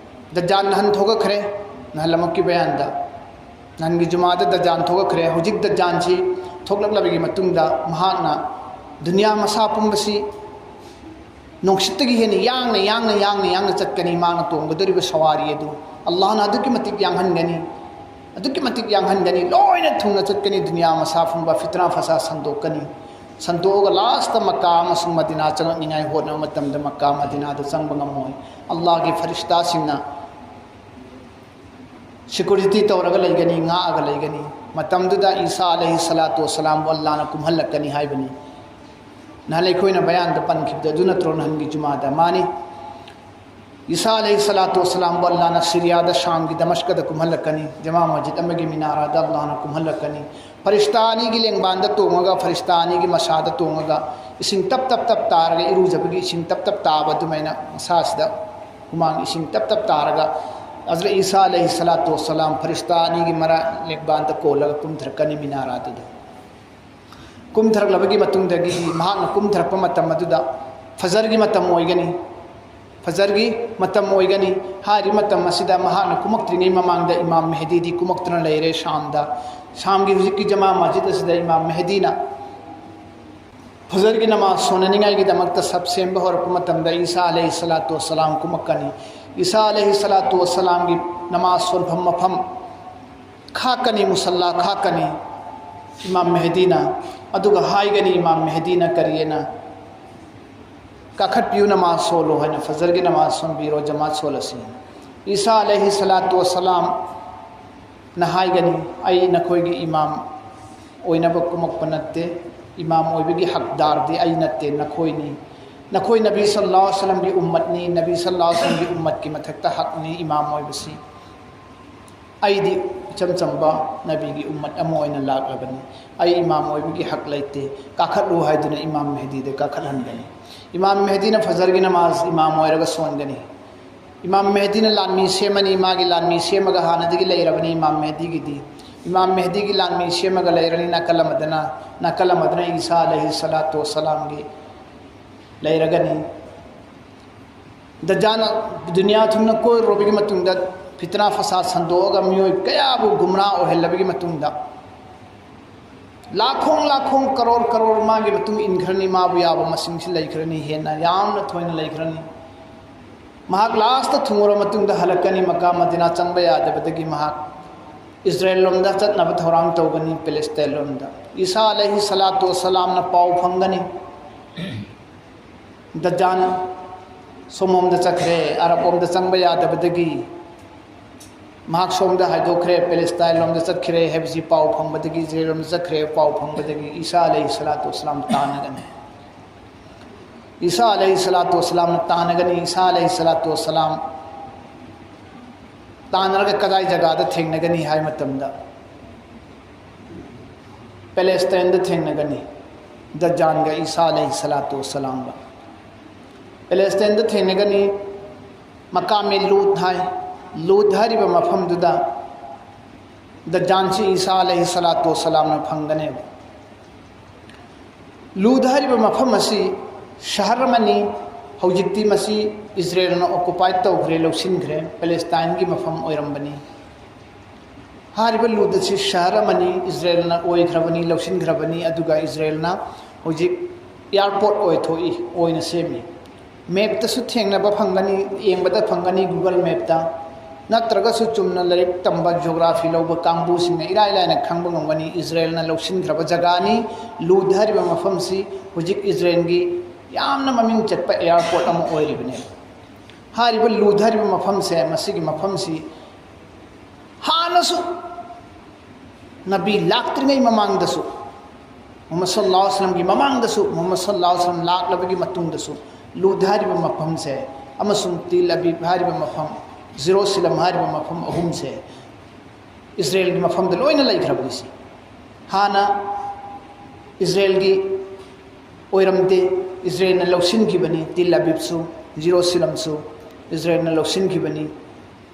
ꯗꯖꯥꯟ ꯅꯍꯥꯟ ꯊꯣꯛꯂꯛꯈ꯭ꯔꯦ, ꯅꯍꯥꯟ ꯂꯃꯛꯀꯤ ꯕꯌꯥꯟꯗ꯫ ꯅꯍꯥꯟꯒꯤ ꯖꯨꯃꯥꯗ ꯗꯖꯥꯟ ꯊꯣꯛꯂꯛꯈ꯭ꯔꯦ꯫ ꯍꯧꯖꯤꯛ ꯗꯖꯥꯟꯁꯤ ꯊꯣꯛꯂꯛꯂꯕꯒꯤ ꯃꯇꯨꯡꯗ ꯃꯍꯥꯛꯅ ꯗꯨꯅꯤꯌꯥ ꯃꯁꯥ ꯄꯨꯝꯕꯁꯤ ꯅꯨꯡꯁꯤꯠꯇꯒꯤ ꯍꯦꯟꯅ ꯌꯥꯡꯅ, ꯌꯥꯡꯅ, ꯌꯥꯡꯅ, ꯌꯥꯡꯅ ꯆꯠꯀꯅꯤ꯫ ꯃꯥꯅ ꯇꯣꯡꯒꯗꯧꯔꯤꯕ ꯁꯋꯥꯔꯤ ꯑꯗꯨ ꯑꯜꯂꯥꯍꯅ ꯑꯗꯨꯛꯀꯤ ꯃꯇꯤꯛ ꯌꯥꯡꯍꯟꯒꯅꯤ, ꯑꯗꯨꯛꯀꯤ ꯃꯇꯤꯛ ꯌꯥꯡꯍꯟꯒꯅꯤ, ꯂꯣꯏꯅ ꯊꯨꯡꯅ ꯆꯠꯀꯅꯤ꯫ ꯗꯨꯅꯤꯌꯥ ꯃꯁꯥ ꯄꯨꯝꯕ ꯐꯤꯇꯅꯥ ꯐꯁꯥ ꯁꯟꯗꯣꯛꯀꯅꯤ꯫ ꯁꯟꯗꯣꯛꯑꯒ ꯂꯥꯁꯇ ꯃꯛꯀꯥ ꯑꯃꯁꯨꯡ ꯃꯗꯤꯅꯥ ꯆꯪꯉꯛꯅꯤꯡꯉꯥꯏ ꯍꯣꯠꯅꯕ ꯃꯇꯝꯗ ꯃꯛꯀꯥ ꯃꯗꯤꯅꯥꯗ ꯆꯪꯕ ꯉꯝꯃꯣꯏ꯫ ꯑꯜꯂꯥꯍꯒꯤ ꯐꯔꯤꯁꯇꯥꯁꯤꯡꯅ ꯁꯤꯀ꯭ꯌꯨꯔꯤꯇꯤ ꯇꯧꯔꯒ ꯂꯩꯒꯅꯤ, ꯉꯥꯛꯑꯒ ꯂꯩꯒꯅꯤ꯫ ꯃꯇꯝꯗꯨꯗ ꯏꯁꯥ ꯑꯂꯩꯍꯤ ꯁꯂꯥꯇꯨ ꯋꯁꯁꯂꯥꯝꯕꯨ ꯑꯜꯂꯥꯍꯅ ꯀꯨꯝꯍꯜꯂꯛꯀꯅꯤ ꯍꯥꯏꯕꯅꯤ꯫ ꯅꯍꯥꯟ ꯑꯩꯈꯣꯏꯅ ꯕꯌꯥꯟꯗ ꯄꯟꯈꯤꯕꯗꯣ ꯑꯗꯨ ꯅꯠꯇ꯭ꯔꯣ? ꯅꯍꯥꯟꯒꯤ ꯖꯨꯃꯥꯗ ꯃꯥꯅꯤ꯫ ꯏꯁꯥ ꯑꯂꯩꯍꯤ ꯁꯂꯥꯇꯨ ꯋꯁꯁꯂꯥꯝꯕꯨ ꯑꯜꯂꯥꯍꯅ ꯁꯤꯔꯤꯌꯥꯗ, ꯁꯥꯝꯒꯤ ꯗꯃꯁꯀꯗ ꯀꯨꯝꯍꯜꯂꯛꯀꯅꯤ꯫ ꯖꯃꯥ ꯃꯁꯖꯤꯗ ꯑꯃꯒꯤ ꯃꯤꯅꯥꯔꯥꯗ ꯑꯜꯂꯥꯍꯅ ꯀꯨꯝꯍꯜꯂꯛꯀꯅꯤ꯫ ꯐꯔꯤꯁꯇꯥ ꯑꯅꯤꯒꯤ ꯂꯦꯡꯕꯥꯟꯗ ꯇꯣꯡꯉꯒ, ꯐꯔꯤꯁꯇꯥ ꯑꯅꯤꯒꯤ ꯃꯁꯥꯗ ꯇꯣꯡꯉꯒ, ꯏꯁꯤꯡ ꯇꯞ ꯇꯞ ꯇꯞ ꯇꯥꯔꯒ, ꯏꯔꯨꯖꯕꯒꯤ ꯏꯁꯤꯡ ꯇꯞ ꯇꯞ ꯇꯥꯕ ꯑꯗꯨꯃꯥꯏꯅ ꯃꯁꯥꯁꯤꯗ ꯍꯨꯃꯥꯡ ꯏꯁꯤꯡ ꯇꯞ ꯇꯞ ꯇꯥꯔꯒ, ꯍꯖꯔꯠ ꯏꯁꯥ ꯑꯂꯩꯍꯤ ꯁꯂꯥꯇꯨ ꯋꯁꯁꯂꯥꯝ ꯐꯔꯤꯁꯇꯥ ꯑꯅꯤꯒꯤ ꯃꯔꯛ ꯂꯦꯡꯕꯥꯟꯗ ꯀꯣꯜꯂꯒ ꯀꯨꯝꯊꯔꯛꯀꯅꯤ ꯃꯤꯅꯥꯔꯥꯗꯨꯗ꯫ ꯀꯨꯝꯊꯔꯛꯂꯕꯒꯤ ꯃꯇꯨꯡꯗꯒꯤ ꯃꯍꯥꯛꯅ ꯀꯨꯝꯊꯔꯛꯄ ꯃꯇꯝ ꯑꯗꯨꯗ ꯐꯖꯔꯒꯤ ꯃꯇꯝ ꯑꯣꯏꯒꯅꯤ꯫ ꯐꯖꯔꯒꯤ ꯃꯇꯝ ꯑꯣꯏꯒꯅꯤ꯫ ꯍꯥꯏꯔꯤꯕ ꯃꯇꯝ ꯑꯁꯤꯗ ꯃꯍꯥꯛꯅ ꯀꯨꯝꯃꯛꯇ꯭ꯔꯤꯉꯩ ꯃꯃꯥꯡꯗ ꯏꯃꯥꯝ ꯃꯦꯍꯗꯤꯗꯤ ꯀꯨꯝꯃꯛꯇꯨꯅ ꯂꯩꯔꯦ ꯁꯥꯝꯗ꯫ ꯁꯥꯝꯒꯤ ꯍꯧꯖꯤꯛꯀꯤ ꯖꯃꯥ ꯃꯁꯖꯤꯗ ꯑꯁꯤꯗ ꯏꯃꯥꯝ ꯃꯦꯍꯗꯤꯅ ꯐꯖꯔꯒꯤ ꯅꯃꯥꯖ ꯁꯣꯟꯅꯅꯤꯡꯉꯥꯏꯒꯤꯗꯃꯛꯇ ꯁꯞ ꯁꯦꯝꯕ ꯍꯧꯔꯛꯄ ꯃꯇꯝꯗ ꯏꯁꯥ ꯑꯂꯩꯍꯤ ꯁꯂꯥꯇꯨ ꯋꯁꯁꯂꯥꯝ ꯀꯨꯝꯃꯛꯀꯅꯤ꯫ ꯏꯁꯥ ꯑꯂꯩꯍꯤ ꯁꯂꯥꯇꯨ ꯋꯁꯁꯂꯥꯝꯒꯤ ꯅꯃꯥꯖ ꯁꯣꯟꯐꯝ ꯃꯐꯝ ꯈꯥꯛꯀꯅꯤ, ꯃꯨꯁꯜꯂꯥ ꯈꯥꯛꯀꯅꯤ ꯏꯃꯥꯝ ꯃꯦꯍꯗꯤꯅ꯫ ꯑꯗꯨꯒ ꯍꯥꯏꯒꯅꯤ ꯏꯃꯥꯝ ꯃꯦꯍꯗꯤꯅ ꯀꯔꯤꯅ, "ꯀꯥꯈꯠꯄꯤꯌꯨ, ꯅꯃꯥꯖ ꯁꯣꯜꯂꯨ" ꯍꯥꯏꯅ, "ꯐꯖꯔꯒꯤ ꯅꯃꯥꯖ ꯁꯣꯟꯕꯤꯔꯣ, ꯖꯃꯥꯠ ꯁꯣꯜꯂꯁꯤ"꯫ ꯏꯁꯥ ꯑꯂꯩꯍꯤ ꯁꯂꯥꯇꯨ ꯋꯁꯂꯥꯝꯅ ꯍꯥꯏꯒꯅꯤ, "ꯑꯩ ꯅꯈꯣꯏꯒꯤ ꯏꯃꯥꯝ ꯑꯣꯏꯅꯕ ꯀꯨꯝꯃꯛꯄ ꯅꯠꯇꯦ, ꯏꯃꯥꯝ ꯑꯣꯏꯕꯒꯤ ꯍꯛꯗꯥꯔꯗꯤ ꯑꯩ ꯅꯠꯇꯦ, ꯅꯈꯣꯏꯅꯤ꯫ ꯅꯈꯣꯏ ꯅꯕꯤ ꯁꯜꯂꯜꯂꯥꯍꯨ ꯑꯂꯩꯍꯤ ꯋꯁꯜꯂꯝꯒꯤ ꯎꯝꯃꯠꯅꯤ, ꯅꯕꯤ ꯁꯜꯂꯜꯂꯥꯍꯨ ꯑꯂꯩꯍꯤ ꯋꯁꯜꯂꯝꯒꯤ ꯎꯝꯃꯠꯀꯤ ꯃꯊꯛꯇ ꯍꯛꯅꯤ ꯏꯃꯥꯝ ꯑꯣꯏꯕꯁꯤ꯫ ꯑꯩꯗꯤ ꯏꯆꯝ ꯆꯝꯕ ꯅꯕꯤꯒꯤ ꯎꯝꯃꯠ ꯑꯃ ꯑꯣꯏꯅ ꯂꯥꯛꯂꯕꯅꯤ꯫ ꯑꯩ ꯏꯃꯥꯝ ꯑꯣꯏꯕꯒꯤ ꯍꯛ ꯂꯩꯇꯦ꯫ ꯀꯥꯈꯠꯂꯨ" ꯍꯥꯏꯗꯨꯅ ꯏꯃꯥꯝ ꯃꯦꯍꯗꯤꯗ ꯀꯥꯈꯠꯍꯟꯒꯅꯤ꯫ ꯏꯃꯥꯝ ꯃꯦꯍꯗꯤꯅ ꯐꯖꯔꯒꯤ ꯅꯃꯥꯖ ꯏꯃꯥꯝ ꯑꯣꯏꯔꯒ ꯁꯣꯟꯒꯅꯤ꯫ ꯏꯃꯥꯝ ꯃꯦꯍꯗꯤꯅ ꯂꯥꯟꯃꯤ ꯁꯦꯝꯃꯅꯤ꯫ ꯃꯥꯒꯤ ꯂꯥꯟꯃꯤ ꯁꯦꯝꯃꯒ ꯍꯥꯟꯅꯗꯒꯤ ꯂꯩꯔꯕꯅꯤ ꯏꯃꯥꯝ ꯃꯦꯍꯗꯤꯒꯤꯗꯤ꯫ ꯏꯃꯥꯝ ꯃꯦꯍꯗꯤꯒꯤ ꯂꯥꯟꯃꯤ ꯁꯦꯝꯃꯒ ꯂꯩꯔꯅꯤ꯫ ꯅꯥꯀꯜ ꯑꯃꯗꯅ, ꯅꯥꯀꯜ ꯑꯃꯗꯅ ꯏꯁꯥ ꯑꯂꯩꯍꯤ ꯁꯂꯥꯇꯨ ꯋꯁꯂꯥꯝꯒꯤ ꯂꯩꯔꯒꯅꯤ꯫ ꯗꯖꯥꯟ ꯗꯨꯅꯤꯌꯥ ꯊꯨꯡꯅ ꯀꯣꯏꯔꯨꯔꯕꯒꯤ ꯃꯇꯨꯡꯗ, ꯐꯤꯇꯅꯥ ꯐꯁꯥꯗ ꯁꯟꯗꯣꯛꯑꯒ ꯃꯤꯑꯣꯏ ꯀꯌꯥꯕꯨ ꯒꯨꯝꯔꯥ ꯑꯣꯏꯍꯜꯂꯕꯒꯤ ꯃꯇꯨꯡꯗ, ꯂꯥꯈꯣꯡ ꯂꯥꯈꯣꯡ, ꯀꯔꯣꯔ ꯀꯔꯣꯔ ꯃꯥꯒꯤ ꯃꯇꯨꯡ ꯏꯟꯈ꯭ꯔꯅꯤ꯫ ꯃꯥꯕꯨ ꯌꯥꯕ ꯃꯁꯤꯡꯁꯤ ꯂꯩꯈ꯭ꯔꯅꯤ, ꯍꯦꯟꯅ ꯌꯥꯝꯅ ꯊꯣꯏꯅ ꯂꯩꯈ꯭ꯔꯅꯤ꯫ ꯃꯍꯥꯛ ꯂꯥꯁꯇ ꯊꯨꯡꯉꯨꯔ ꯃꯇꯨꯡꯗ ꯍꯜꯂꯛꯀꯅꯤ꯫ ꯃꯀꯥ ꯃꯗꯤꯅꯥ ꯆꯪꯕ ꯌꯥꯗꯕꯗꯒꯤ ꯃꯍꯥꯛ ꯏꯁꯔꯥꯏꯜ ꯂꯣꯝꯗ ꯆꯠꯅꯕ ꯊꯧꯔꯥꯡ ꯇꯧꯒꯅꯤ, ꯄꯦꯂꯦꯁꯇꯥꯏꯟ ꯂꯣꯝꯗ꯫ ꯏꯁꯥ ꯑꯂꯩꯍꯤ ꯁꯂꯥꯇꯨ ꯋꯁꯂꯥꯝꯅ ꯄꯥꯎ ꯐꯪꯒꯅꯤ, ꯗꯖꯥꯟ ꯁꯣꯝꯂꯣꯝꯗ ꯆꯠꯈ꯭ꯔꯦ, ꯑꯔꯕ ꯂꯣꯝꯗ ꯆꯪꯕ ꯌꯥꯗꯕꯗꯒꯤ ꯃꯍꯥꯛ ꯁꯣꯝꯗ ꯍꯥꯏꯗꯣꯛꯈ꯭ꯔꯦ, ꯄꯦꯂꯦꯁꯇꯥꯏꯟ ꯂꯣꯝꯗ ꯆꯠꯈ꯭ꯔꯦ ꯍꯥꯏꯕꯁꯤ ꯄꯥꯎ ꯐꯪꯕꯗꯒꯤ, ꯏꯁꯔꯥꯏꯜ ꯂꯣꯝꯗ ꯆꯠꯈ꯭ꯔꯦ ꯄꯥꯎ ꯐꯪꯕꯗꯒꯤ ꯏꯁꯥ ꯑꯂꯩꯍꯤ ꯁꯂꯥꯇꯨ ꯋꯁꯂꯥꯝ ꯇꯥꯟꯅꯒꯅꯤ꯫ ꯏꯁꯥ ꯑꯂꯩꯍꯤ ꯁꯂꯥꯇꯨ ꯋꯁꯂꯥꯝꯅ ꯇꯥꯟꯅꯒꯅꯤ꯫ ꯏꯁꯥ ꯑꯂꯩꯍꯤ ꯁꯂꯥꯇꯨ ꯋꯁꯂꯥꯝ ꯇꯥꯟꯅꯔꯒ ꯀꯗꯥꯏ ꯖꯒꯥꯗ ꯊꯦꯡꯅꯒꯅꯤ ꯍꯥꯏ ꯃꯇꯝꯗ, ꯄꯦꯂꯦꯁꯇꯥꯏꯟꯗ ꯊꯦꯡꯅꯒꯅꯤ꯫ ꯗꯖꯥꯟꯒ ꯏꯁꯥ ꯑꯂꯩꯍꯤ ꯁꯂꯥꯇꯨ ꯋꯁꯂꯥꯝꯒ ꯄꯦꯂꯦꯁꯇꯥꯏꯟꯗ ꯊꯦꯡꯅꯒꯅꯤ꯫ ꯃꯀꯥꯃꯦ ꯂꯨꯠ ꯍꯥꯏ, ꯂꯨꯠ ꯍꯥꯏꯔꯤꯕ ꯃꯐꯝꯗꯨꯗ ꯗꯖꯥꯟꯁꯤ ꯏꯁꯥ ꯑꯂꯩꯍꯤ ꯁꯂꯥꯇꯨ ꯋꯁꯂꯥꯝꯅ ꯐꯪꯒꯅꯦꯕ꯫ ꯂꯨꯠ ꯍꯥꯏꯔꯤꯕ ꯃꯐꯝ ꯑꯁꯤ ꯁꯍꯔ ꯑꯃꯅꯤ꯫ ꯍꯧꯖꯤꯛꯇꯤ ꯃꯁꯤ ꯏꯁꯔꯥꯏꯜꯅ ꯑꯣꯀꯨꯄꯥꯏꯠ ꯇꯧꯈ꯭ꯔꯦ, ꯂꯧꯁꯤꯟꯈ꯭ꯔꯦ, ꯄꯦꯂꯦꯁꯇꯥꯏꯟꯒꯤ ꯃꯐꯝ ꯑꯣꯏꯔꯝꯕꯅꯤ꯫ ꯍꯥꯏꯔꯤꯕ ꯂꯨꯠ ꯑꯁꯤ ꯁꯍꯔ ꯑꯃꯅꯤ, ꯏꯁꯔꯥꯏꯜꯅ ꯑꯣꯏꯈ꯭ꯔꯕꯅꯤ, ꯂꯧꯁꯤꯟꯈ꯭ꯔꯕꯅꯤ꯫ ꯑꯗꯨꯒ ꯏꯁꯔꯥꯏꯜꯅ ꯍꯧꯖꯤꯛ ꯑꯦꯌꯥꯔꯄꯣꯔꯠ ꯑꯣꯏꯊꯣꯛꯏ, ꯑꯣꯏꯅ ꯁꯦꯝꯃꯤ꯫ ꯃꯦꯞꯇꯁꯨ ꯊꯦꯡꯅꯕ ꯐꯪꯒꯅꯤ, ꯌꯦꯡꯕꯗ ꯐꯪꯒꯅꯤ ꯒꯨꯒꯜ ꯃꯦꯞꯇ꯫ ꯅꯠꯇ꯭ꯔꯒꯁꯨ ꯆꯨꯝꯅ ꯂꯥꯏꯔꯤꯛ ꯇꯝꯕ, ꯖꯤꯑꯣꯒ꯭ꯔꯥꯐꯤ ꯂꯧꯕ ꯀꯥꯡꯕꯨꯁꯤꯡꯅ ꯏꯔꯥꯏ ꯂꯥꯏꯅ ꯈꯪꯕ ꯉꯝꯒꯅꯤ, ꯏꯖꯔꯦꯜꯅ ꯂꯧꯁꯤꯟꯈ꯭ꯔꯕ ꯖꯒꯥꯅꯤ꯫ ꯂꯨꯗ ꯍꯥꯏꯔꯤꯕ ꯃꯐꯝꯁꯤ ꯍꯧꯖꯤꯛ ꯏꯖꯔꯦꯜꯒꯤ ꯌꯥꯝꯅ ꯃꯃꯤꯡ ꯆꯠꯄ ꯑꯦꯌꯥꯔꯄꯣꯔꯠ ꯑꯃ ꯑꯣꯏꯔꯤꯕꯅꯦ꯫ ꯍꯥꯏꯔꯤꯕ ꯂꯨꯗ ꯍꯥꯏꯔꯤꯕ ꯃꯐꯝꯁꯦ, ꯃꯁꯤꯒꯤ ꯃꯐꯝꯁꯤ ꯍꯥꯟꯅꯁꯨ, ꯅꯕꯤ ꯂꯥꯛꯇ꯭ꯔꯤꯉꯩ ꯃꯃꯥꯡꯗꯁꯨ, ꯃꯨꯍꯝꯃꯗ ꯁꯜꯂꯜꯂꯥꯍꯨ ꯑꯂꯩꯍꯤ ꯋꯥꯁꯜꯂꯝꯒꯤ ꯃꯃꯥꯡꯗꯁꯨ, ꯃꯨꯍꯝꯃꯗ ꯁꯜꯂꯜꯂꯥꯍꯨ ꯑꯂꯩꯍꯤ ꯋꯥꯁꯜꯂꯝ ꯂꯥꯛꯂꯕꯒꯤ ꯃꯇꯨꯡꯗꯁꯨ, ꯂꯨꯗ ꯍꯥꯏꯔꯤꯕ ꯃꯐꯝꯁꯦ ꯑꯃꯁꯨꯡ ꯇꯤꯜ ꯑꯕꯤꯕ ꯍꯥꯏꯔꯤꯕ ꯃꯐꯝ, ꯖꯤꯔꯣꯁꯤꯂꯝ ꯍꯥꯏꯔꯤꯕ ꯃꯐꯝ ꯑꯍꯨꯝꯁꯦ ꯏꯖꯔꯦꯜꯒꯤ ꯃꯐꯝꯗ ꯂꯣꯏꯅ ꯂꯩꯈ꯭ꯔꯕꯅꯤ꯫ ꯁꯤ ꯍꯥꯟꯅ ꯏꯖꯔꯦꯜꯒꯤ ꯑꯣꯏꯔꯝꯗꯦ, ꯏꯖꯔꯦꯜꯅ ꯂꯧꯁꯤꯟꯈꯤꯕꯅꯤ꯫ ꯇꯤꯜ ꯑꯕꯤꯕꯁꯨ, ꯖꯤꯔꯣꯁꯤꯂꯝꯁꯨ ꯏꯖꯔꯦꯜꯅ ꯂꯧꯁꯤꯟꯈꯤꯕꯅꯤ꯫